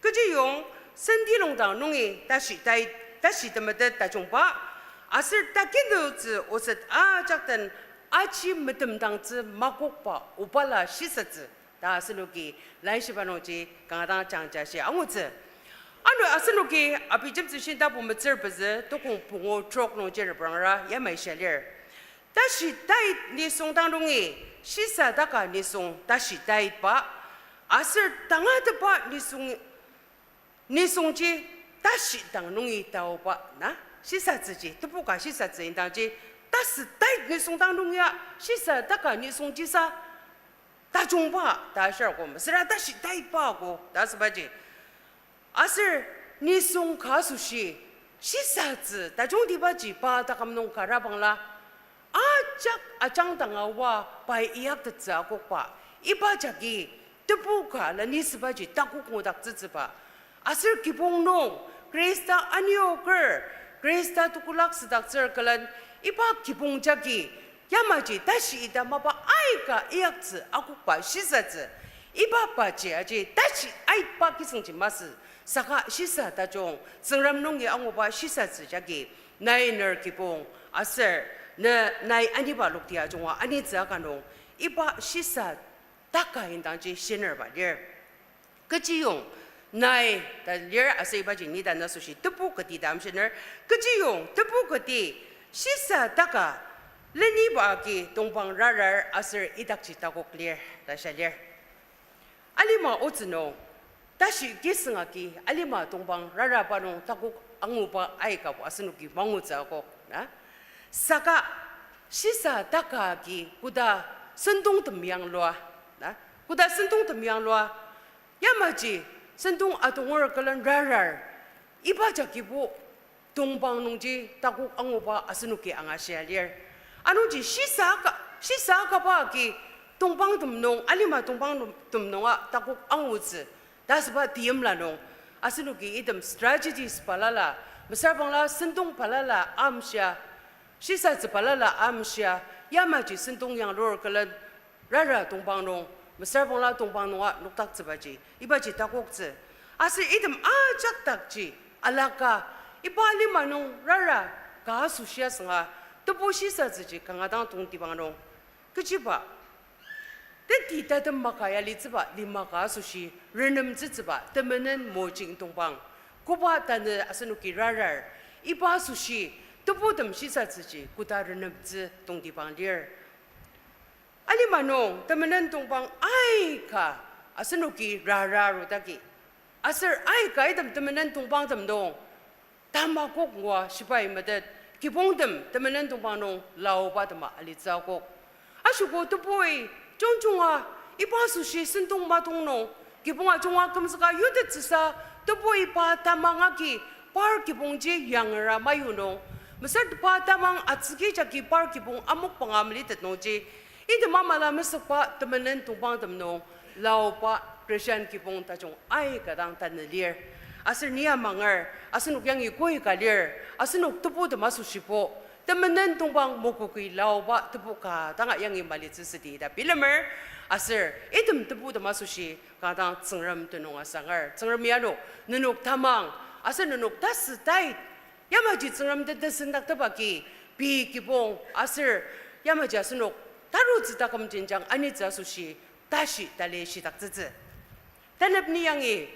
Kechiyong sentilong dang nungi tashi tai, tashi temetet tajungba, aser takinutsü oset ajak den aji metemdangtsü makokba obala shisatsü ta asenoki laishiba nungji kanga dang jangja shi angutsü. Ano asenoki Abijemtsü shin tapu metsür pezü tukong pungu trok nungji reprangra yamai shia lir. Tashi tait nisung dang nungi shisa taka nisung tashi taitba, aser tangatetba nisung, nisungji tashi dang nungi taoba na, shisatsüji, tebu ka shisatsü indangji, tashi tait nisung dang nungia shisa taka nisungji sa tajungba ta ashir ko, mesüra tashi taitba ko ta asübaji. Aser nisung ka asoshi, shisatsü tajungtibaji pa taküm nung kara bangla, ajak ajangdang aoa pai iyaktettsü akokba, iba jagi tebu ka lenisübaji takok ngudaktsütsüba. Aser kibong nung Khrista anioker, Khrista tekolak südaktsür külen, iba kibong jagi yamaji tashi ita mapa aika iyaktsü akokba shisatsü. Iba paji aji tashi aitba kisüngji masü, saka shisa tajung, Tsüngrem nungi anguba shisatsü jagi, nai ner kibong, aser ne nai aniba lokti ajunga anitsü aka nung, iba shisa taka indangji shinerba lir. Kechiyong nai ta lir aser ibaji ni ta na asoshi tebu kati ta amshiner. Kechiyong tebu kati shisa taka leniba agi tongpang rarar aser idakji takok lir ta shia lir. Alima otsü nung, tashi kisüng agi alima tongpang raraba nung takok anguba aikabo asenoki mangutsü akok, na? Saka shisa taka agi koda sentong temyang lua, na? Koda sentong temyang lua, yamaji sentong adonger külen rarar, iba jagibo tongpang nungji takok anguba asenoki angashia lir. Anungji shisa ka, shisa kaba agi tongpang tem nung, alima tongpang tem nunga takok angutsü ta asüba teimla nung, asenoki item strategies balala, mesüra bangla sentong balala amshia, shisatsü balala amshia, yamaji sentong yanglur külen rara tongpang nung, mesüra bangla tongpang nunga nokdaktsübaji ibaji takoktsü. Aser item ajak dakji alaka, iba lima nung rara ka asoshi asünga, tebu shisatsüji kanga dang tongtibang nung, kechiba teti tatem maka ya litsüba lima ka asoshi renemtsütsüba temenen mojing tongpang, koba tanü asenoki rarar, iba asoshi tebutem shisatsüji koda renemtsü tongtibang lir. Alima nung temenen tongpang aika asenoki rara arudagi, aser aika item temenen tongpangtem nung tamakok ngua shibai metet, kibongtem temenen tongpang nung laoba tema alitsü akok. Ashiko tebui jungjunga iba asoshi sentong matong nung, kibong ajunga kümzüka yutettsüsa, tebui pa tamang agi par kibongji yangera mayu nung, mesüra pa tamang atsüki jagi par kibong amokbanga melitet nungji, Item amala mesükba temenen tongpangtem nung laoba Christian kibong tajung aika dang tanü lir. Aser ni amanger, asenok yangi koi ka lir, asenok tebutem asoshibo temenen tongpang mokoki laoba tebu ka danga yangi malitsü südi ta bilemer, aser item tebutem asoshi kanga dang Tsüngrem tenüng asanger. Tsüngremi ano nenok tamang aser nenok tasü tai yamaji Tsüngrem den tesendaktepba agi, pei kibong aser yamaji asenok tarutsü taküm jenjang anitsü asoshi tashi tali shidaktsütsü. Tanep ni yangi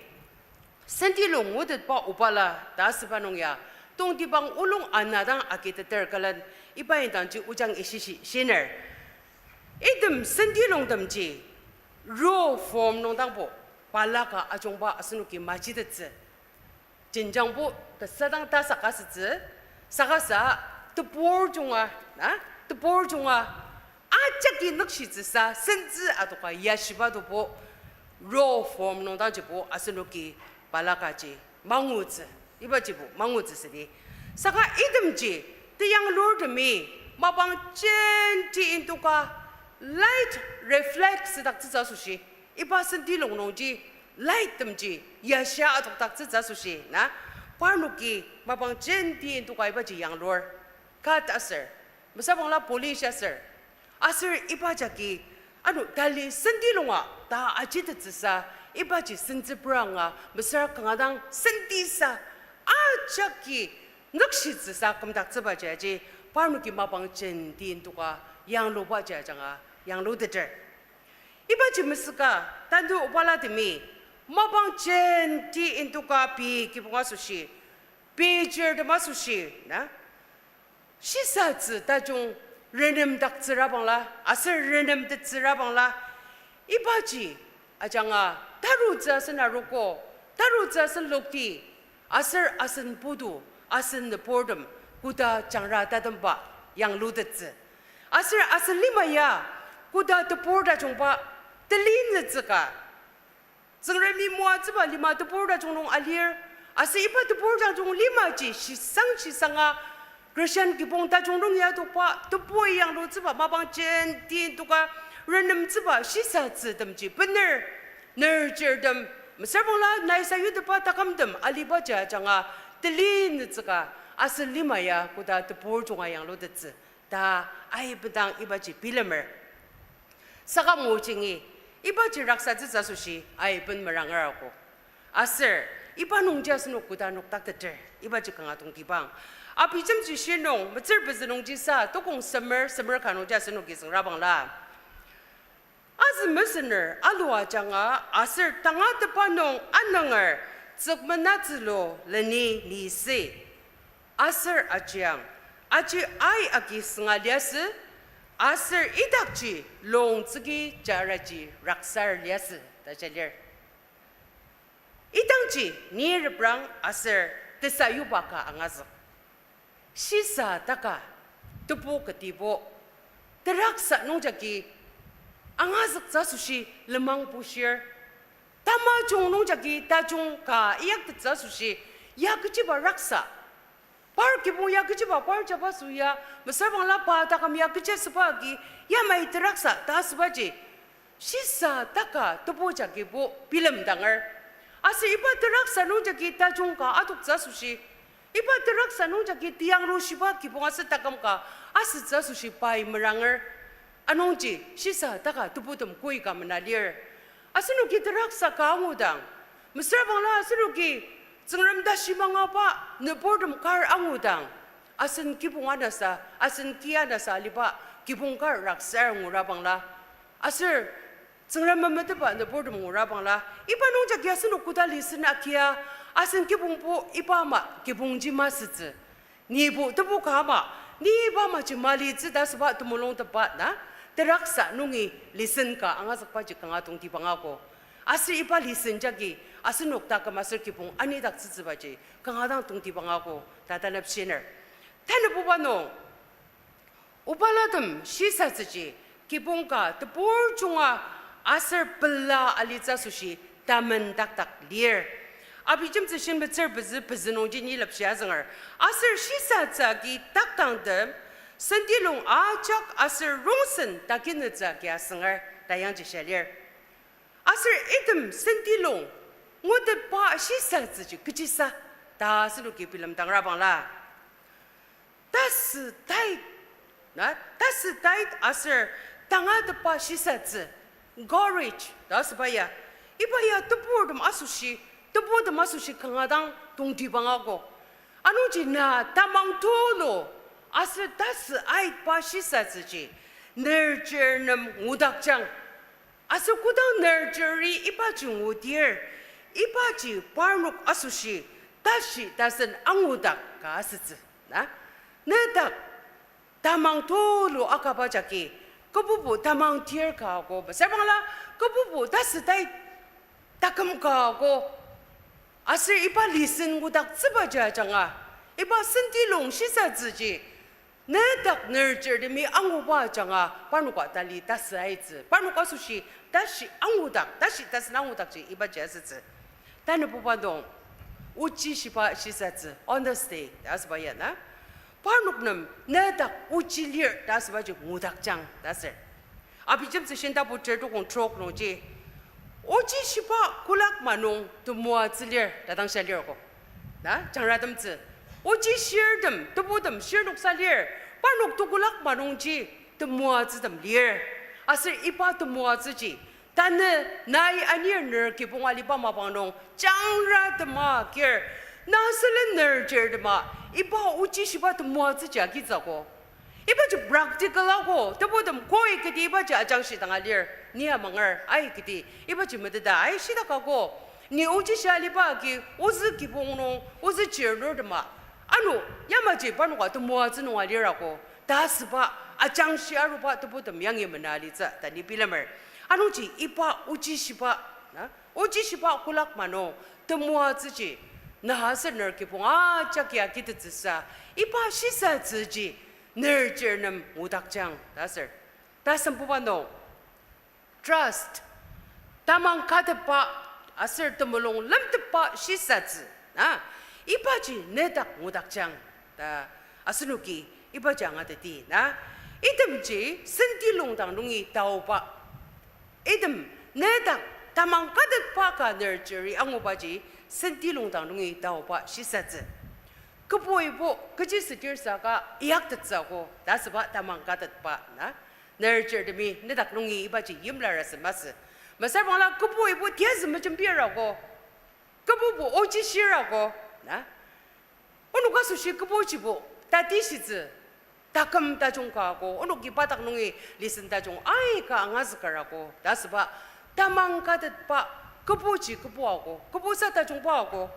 sentilung ngutetba obala ta asüba nung ya, tongtibang olung ana dang agiteter külen iba indangji ojang ishishi shiner. Item sentilungtemji raw form nung dangbo balaka ajungba asenoki majitettsü. Jenjangbo tesadang tasak asütsü, saka sa tebur junga, na, tebur junga, ajaki nükshitsüsa sentsü adoka yashiba dobo raw form nung dangjibo asenoki balakaji mangutsü, ibajibo mangutsü südi. Saka itemji teyanglurtemi mapang jenti indoka light reflect südaktsütsü asoshi, iba sentilung nungji light temji yashia adokdaktsütsü asoshi na, parnoki mapang jenti indoka ibaji yanglur, cut aser, mesüra bangla polish aser, aser iba jagi ano tali sentilunga ta ajitettsüsa, ibaji sentsü pranga mesüra kanga dang sentisa ajaki nükshitsüsa kümdaktsübaji aji parnoki mapang jenti indoka yanglubaji ajanga yangluteter. Ibaji mesüka tanü obalatemi mapang jenti indoka pei kibong asoshi, pei chirtem asoshi na, shisatsü tajung renemdaktsürabangla aser renemtettsürabangla, ibaji ajanga tarutsü asen arogo, tarutsü asen lokti, aser asen putu, asen nüburtem, koda jangra tatemba yanglutettsü. Aser asen lima ya koda tebur tajungba telinütsü ka Tsüngremi moatsüba lima tebur tajung nung alir, aser iba tebur tajung limaji shisang shisanga Christian kibong tajung nung ya tokba tebui yanglutsüba mapang jenti indoka renemtsüba shisatsütemji bener, ner chirtem, mesüra bangla nai sayutetba takümtem alibaji ajanga telinütsü ka asen lima ya koda tebur junga yanglutettsü ta aibendang ibaji bilemer. Saka mojingi ibaji raksatsütsü asoshi aiben meranger ako. Aser iba nungji asenok koda nokdakteter, ibaji kanga tongtibang. Abijemji shi nung, metsür pezü nungji sa, tokong semer, semer ka nungji asenoki tsüngrabangla. Azü mesüner alu ajanga aser tangatetba nung ananger tsükmenatsülu leni nisi. Aser ajiang, aji ai agi sünga liasü, aser idakji longtsüki jaraji raksar liasü ta ja lir. Idangji ni reprang aser tesayuba ka angazük. Shisa taka tebu ketibo, teraksa nungjagi angazüktsü asoshi lenmang bushir. Tamajung nungjagi tajung ka inyaktettsü asoshi, ya kechiba raksa, par kibong ya kechiba par jabaso ya, mesüra bangla pa taküm ya kechi asüba agi, yamai teraksa ta asübaji shisa taka tebu jagibo bilemdanger. Aser iba teraksa nungjagi tajung ka adoktsü asoshi, iba teraksa nungjagi teyangrushiba kibong aser taküm ka asütsü asoshi pai meranger. Anungji shisa taka tebutem koi ka mena lir. Asenoki teraksa ka angudang, mesüra bangla asenoki Tsüngrem tashi mangaba nüburtem kar angudang, asen kibong anasa, asen ki anasa aliba kibong kar raksar ngurabangla, aser Tsüngrem memetetba nüburtem ngurabangla, iba nungjagi asenok koda listen akia, asen kibongbo iba ama kibongji masütsü. Nibo tebu ka ama, ni iba amaji malitsü ta asüba temulung teba na, teraksa nungi listen ka angazükbaji kanga tongtibang ako. Aser iba listen jagi asenok taküm aser kibong anidaktsütsübaji kanga dang tongtibang ako ta tanepshiner. Tanepuba nung obalatem shisatsüji kibong ka tebur junga aser pela alitsü asoshi tamendakdak lir. Abijemtsü shin metsür pezü pezü nungji ni lepshi azünger. Aser shisatsü agi takangtem Sentilung ajak aser rongsen takinetsü agi asünger ta yangji shia lir. Aser item sentilung ngutetba shisatsüji kechisa ta asenoki bilemdangra bangla. Tasü tait, na, tasü tait aser tangatetba shisatsü, courage ta asüba ya. Iba ya teburtem asoshi, tebutem asoshi kanga dang tongtibang ako. Anungji na tamang tulu aser tasü aitba shisatsüji nerchir nem ngudakjang. Aser kodang nerchiri ibaji ngudir, ibaji parnok asoshi tashi tasen angudak ka asütsü, na? Nedak tamang tulu akaba jagi, kübubu tamang tir ka ako, mesüra bangla kübubu tasü tai taküm ka ako. Aser iba lesson ngudaktsübaji ajanga, iba sentilung shisatsüji, nedak nerchirtemi anguba ajanga parnoka tali tasü aitsü, parnok asoshi tashi angudak, tashi tasen angudakji ibaji asütsü. Tanabuba nung, ochi shiba shisatsü, honesty ta asüba ya na. Parnok nem nedak ochi lir ta asübaji ngudakjang ta asür. Abijemtsü shintapu ter tukong trok nungji, ochi shiba kolak ma nung temoatsü lir ta dang shia lir ko. Na, jangratemtsü. Ochi shirtem, tebutem shirnoksa lir, parnok tekolak ma nungji temoatsütem lir. Aser iba temoatsüji, tanü nai anir ner kibong aliba mapang nung, jangratema kir, na sülen nerchirtema, iba ochi shiba temoatsüji agitsü ko. Ibaji practical ako, tebutem koi kati ibaji ajangshi danga lir, ni amanger, ai kati, ibaji meteta, ai shidak ako. Ni ochi shia aliba agi, ozü kibong nung, ozü chirnurtema. Ano, yamaji parnoka temoatsü nunga lir ako. Ta asüba, ajangshi aruba tebutem yangi mena alitsü, ta ni bilemer. Anungji iba ochi shiba, na? Ochi shiba kolak ma nung, temoatsüji, na aser ner kibong ajak ya kitettsüsa, iba shisatsüji, nerchir nem ngudakjang ta asür. Tasembuba nung, trust, tamang katetba aser temulung lemtetba shisatsü, na, ibaji nedak ngudakjang ta asenoki ibaji angateti na. Itemji sentilongdang nungi taoba. Item nedak tamang katetba ka nerchiri angubaji sentilongdang nungi taoba shisatsü. Kübok ibo kechi südir saka iyaktettsü ako ta asüba tamang katetba na. Nerchirtemi nedak nungi ibaji yimlar asü masü. Mesüra bangla kübok ibo tiyazü mejembir ako. Kübokbo ochi shir ako, na? Onok asoshi kübokjibo tatishitsü, taküm tajung ka ako, onoki pa dak nungi lesson tajung aika angazüker ako ta asüba, tamang katetba, kübokji kübok ako, küboksa tajungba ako,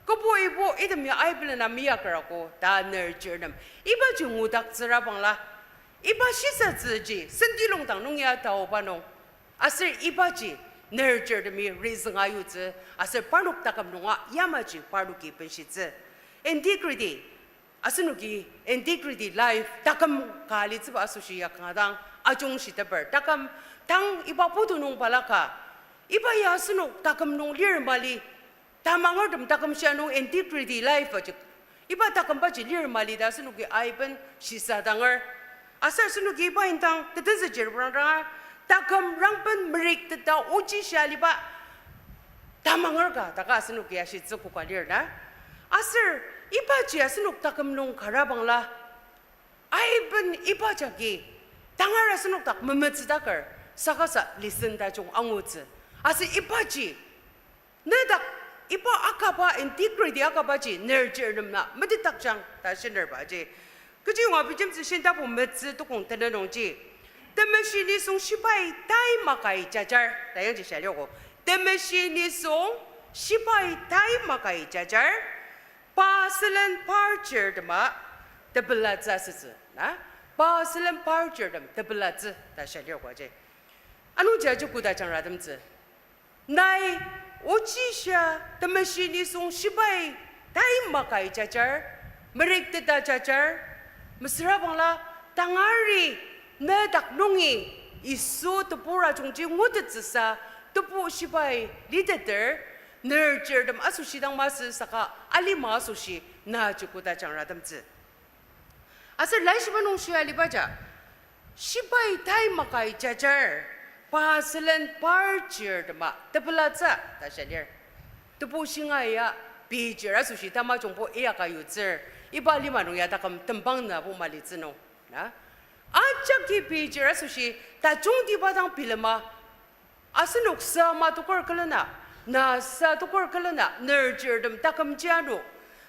kübok ibo item ya aibelena miyaker ako ta nerchir nem ibaji ngudaktsüra bangla, iba shisatsüji sentilongdang nungi ataoba nung, aser ibaji nerchirtemi reason ayutsü, aser parnok taküm nunga yamaji parnoki benshitsü. Integrity, asenoki integrity life taküm ka alitsüba asoshi ya kanga dang ajungshiteper. Taküm tang iba putu nung balaka, iba ya asenok taküm nung lir mali, tamangertem taküm shia nung integrity life ajik, iba takümbaji lir mali ta asenoki aiben shisadanger. Aser asenoki iba indang tetenzüji reprangdanga, taküm rangben merik teta ochi shia aliba tamanger ka taka asenoki ashitsü koka lir na. Aser ibaji asenok taküm nung kara bangla, aiben iba jagi tangar asenok dak memetsüdaker, saka sa lesson tajung angutsü. Aser ibaji nedak iba akaba integrity akabaji nerchir nemna metetdakjang ta shinerbaji. Kechiyonga Abijemtsü shintapu metsü tukong tenenungji, temeshi nisung shibai tai makai jajar ta yangji shia liogo. Temeshi nisung shibai tai makai jajar, pa sülen par chirtema tepelatsü asütsü na, pa sülen par chirtem tepelatsü ta shia liogo ji. Anungji aji koda jangratemtsü, nai ochi shia temeshi nisung shibai tai makai jajar, merik teta jajar, mesüra bangla tangari nedak nungi Yisu tebur ajungji ngutettsüsa tebu shibai liteter, nerchirtem asoshi dang masü saka alima asoshi naji koda jangratemtsü. Aser laishiba nung shia alibaja, shibai tai makai jajar, pa sülen par chirtema tepelatsü ta shia lir. Tebu shinga ya pei chir asoshi tamajungbo iyaka yutsür, iba lima nung ya taküm tembang nabo malitsü nung, na? Ajaki pei chir asoshi tajungtiba dang bilema, asenok sa ma tokur külena, na sa tokur külena, ner chirtem takümji ano,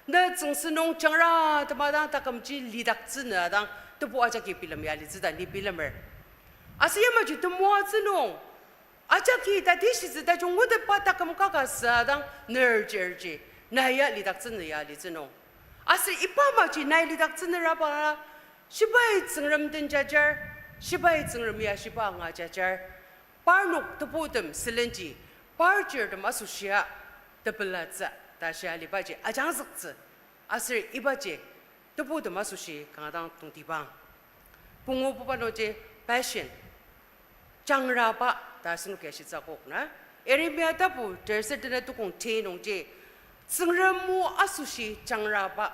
ne tsüngsü nung jangra tema dang takümji lidaktsünü dang tebu ajaki bilem ya litsü ta ni bilemer. Aser yamaji temoatsü nung, ajaki tatishitsü tajung ngutetba taküm kaka sa dang ner chirji, na ya lidaktsünü ya litsü nung. Aser iba maji nai lidaktsünü raba, shibai Tsüngrem den jajar, shibai Tsüngrem ya shiba anga jajar. Parnok tebutem sülenji, par chirtem asoshia tepelatsü ta shia alibaji ajangzüktsü. Aser ibaji tebutem asoshi kanga dang tongtibang. Pungu buba nungji passion, jangraba ta asenoki ashitsü akok na. Yeremia tapu terser tenet tukong ti nungji, Tsüngrem o asoshi jangraba,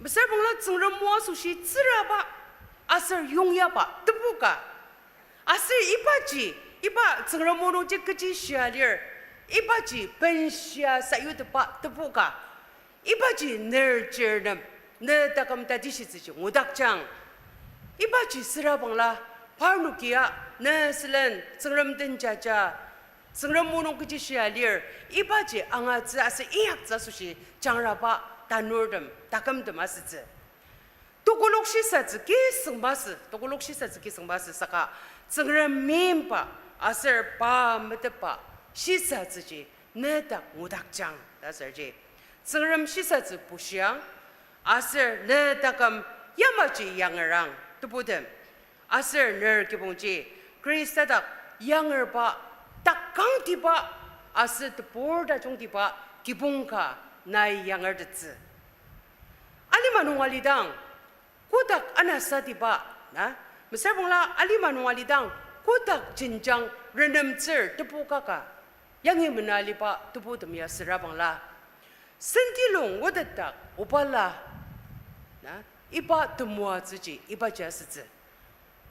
mesüra bangla Tsüngrem o asoshi tsüraba, aser yongyaba tebu ka. Aser ibaji, iba Tsüngrem o nungji kechi shia lir, ibaji benshia sayutetba tebu ka. Ibaji ner chirtem, ne taküm tatishitsüji ngudakjang. Ibaji süra bangla, parnokia, ne sülen Tsüngrem den jaja, Tsüngrem o nung kechi shia lir, ibaji angatsü aser inyaktsü asoshi jangraba tanurtem, takümtem asütsü. Tokolok shisatsü kisüng masü, tokolok shisatsü kisüng masü saka, Tsüngrem meimba aser pa metetba shisatsüji nedak ngudakjang ta asürji, Tsüngrem shisatsü bushiang, aser ne taküm yamaji yangerang tebutem, aser ner kibongji Khrista dak yangerba, takangtiba, aser tebur tajungtiba kibong ka nai yangertettsü. Alima nung alidang, kotak anasatiba, na, mesüra bangla alima nung alidang, kotak jenjang renemtsür tebu kaka, yangi mena aliba tebutem ya süra bangla, sentilung otetdak obala, na, iba temoatsüji ibaji asütsü.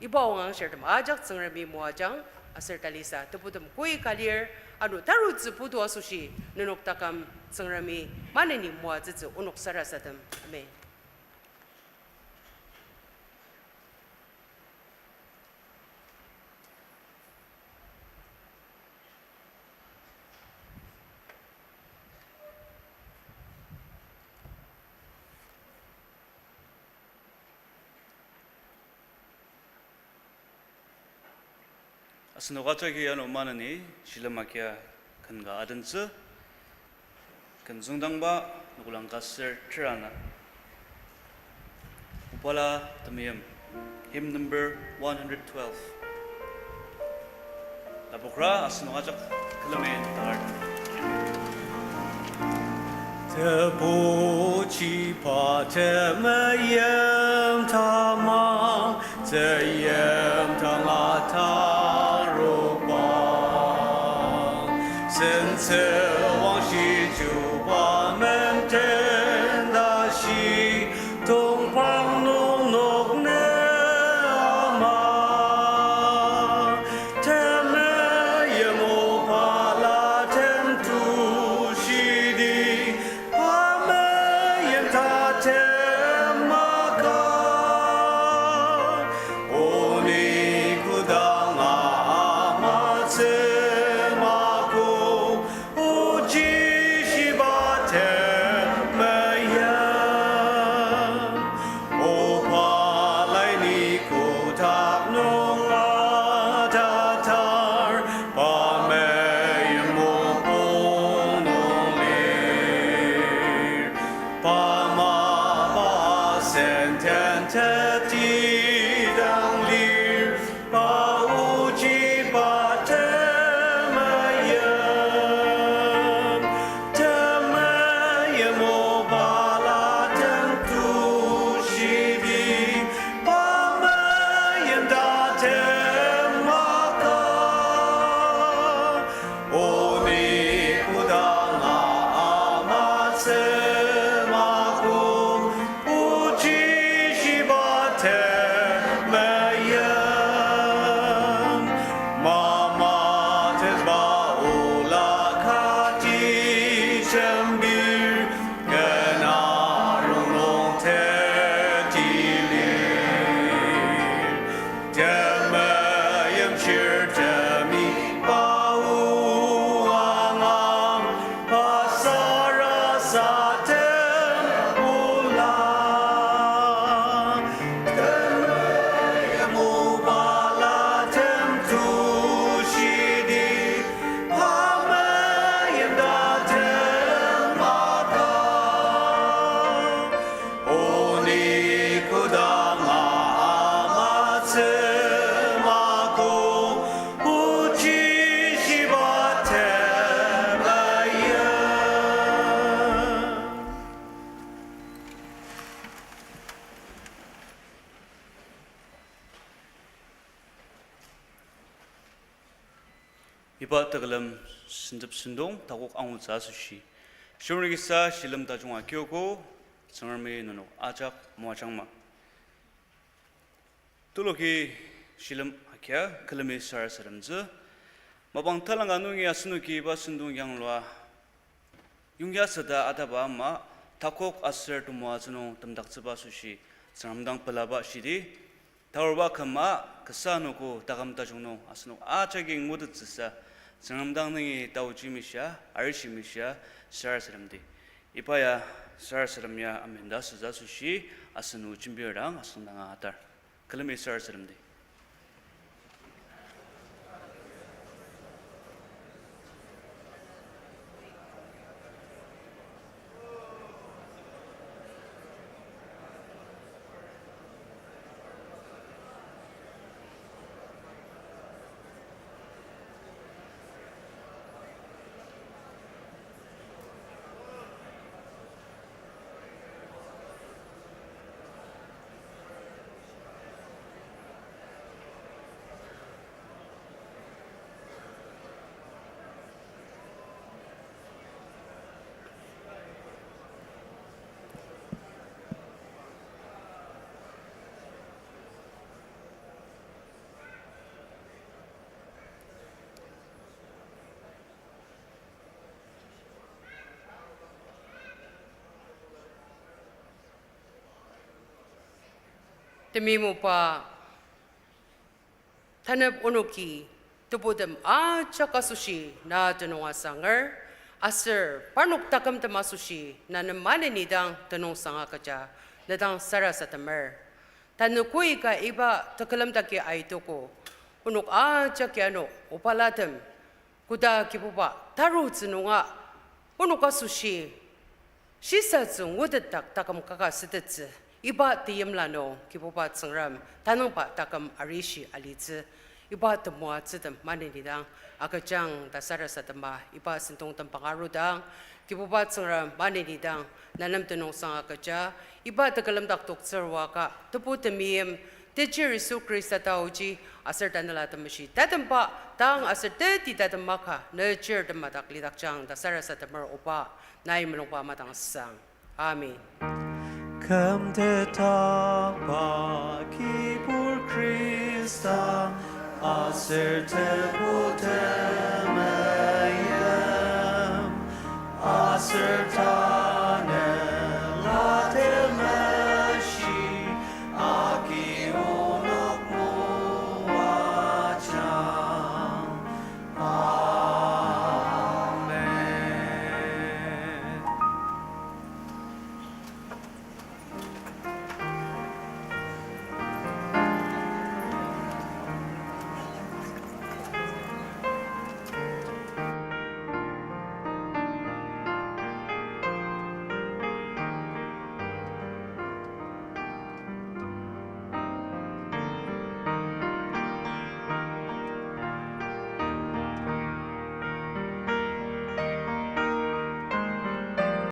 Iba ong angshirtem ajak Tsüngremi moajang, aser talisa tebutem koi ka lir, ano tarutsü putu asoshi nenok taküm Tsüngremi maneni moatsütsü onok sarasadem. Amen. Asenok ajaki ano maneni shilem agia ken ka adentsü. Ken züngdangba noklang ka ser terana. Obala temeim, hymn number one hundred twelve. Lapokra asenok ajak külemi tangar. Tebuchiba temeim tamang, temeim tanga tarukba, sentsü wangshi chuba menden tashi, tongpang nung nok ne ama. Temeim o pala tem tushidi, pa meim tatem maka, o ni kodanga amatsü mako, oji shiba külem sentep sentong takok angutsü asoshi, shirnokisa shilem tajung akiogo, Tsüngremi nenok ajak moajangma. Tuluki shilem akia külemi sarasademtsü. Mapang talangka nungi asenoki iba sentong yanglua yongya süta ataba ama takok aser temoatsü nung temdaktsüba asoshi Tsüngrem dang pelaba shidi, taruba küma kasa anogo taküm tajung nung asenok ajaki ngutettsüsa Tsüngrem dang nungi taochi mishia, arishi mishia sarasademdi. Iba ya sarasadem ya amenda sütsü asoshi asen o jembir dang asen danga atar. Külemi sarasademdi. Temeimba, tanep onoki tebutem ajak asoshi na tenüng asanger, aser parnok takümtem asoshi na nem maneni dang tenüngsang agüja, na dang sarasademer. Tanü koika iba tekülem dagi aitogo, onok ajaki ano obalatem, koda Kibuba tarutsü nunga onok asoshi shisatsü ngutetdak taküm kaka sütettsü, iba teimla nung Kibuba Tsüngrem tanüngba taküm arishi alitsü, iba temoatsütem maneni dang agüjang ta sarasadema iba sentong tembang arudang, Kibuba Tsüngrem maneni dang na nem tenüngsang agüja, iba tekülem dak toktsür waka Tebu temeim, Techi Yisu Khrista taoji, aser Tanela Temeshi tatemba dang aser teti tatem maka nechir tema dak lidakjang ta sarasademer oba, nai mulungba madang sang. Amen. Kümtetdakba Kibur Khrista, aser Tebu temeim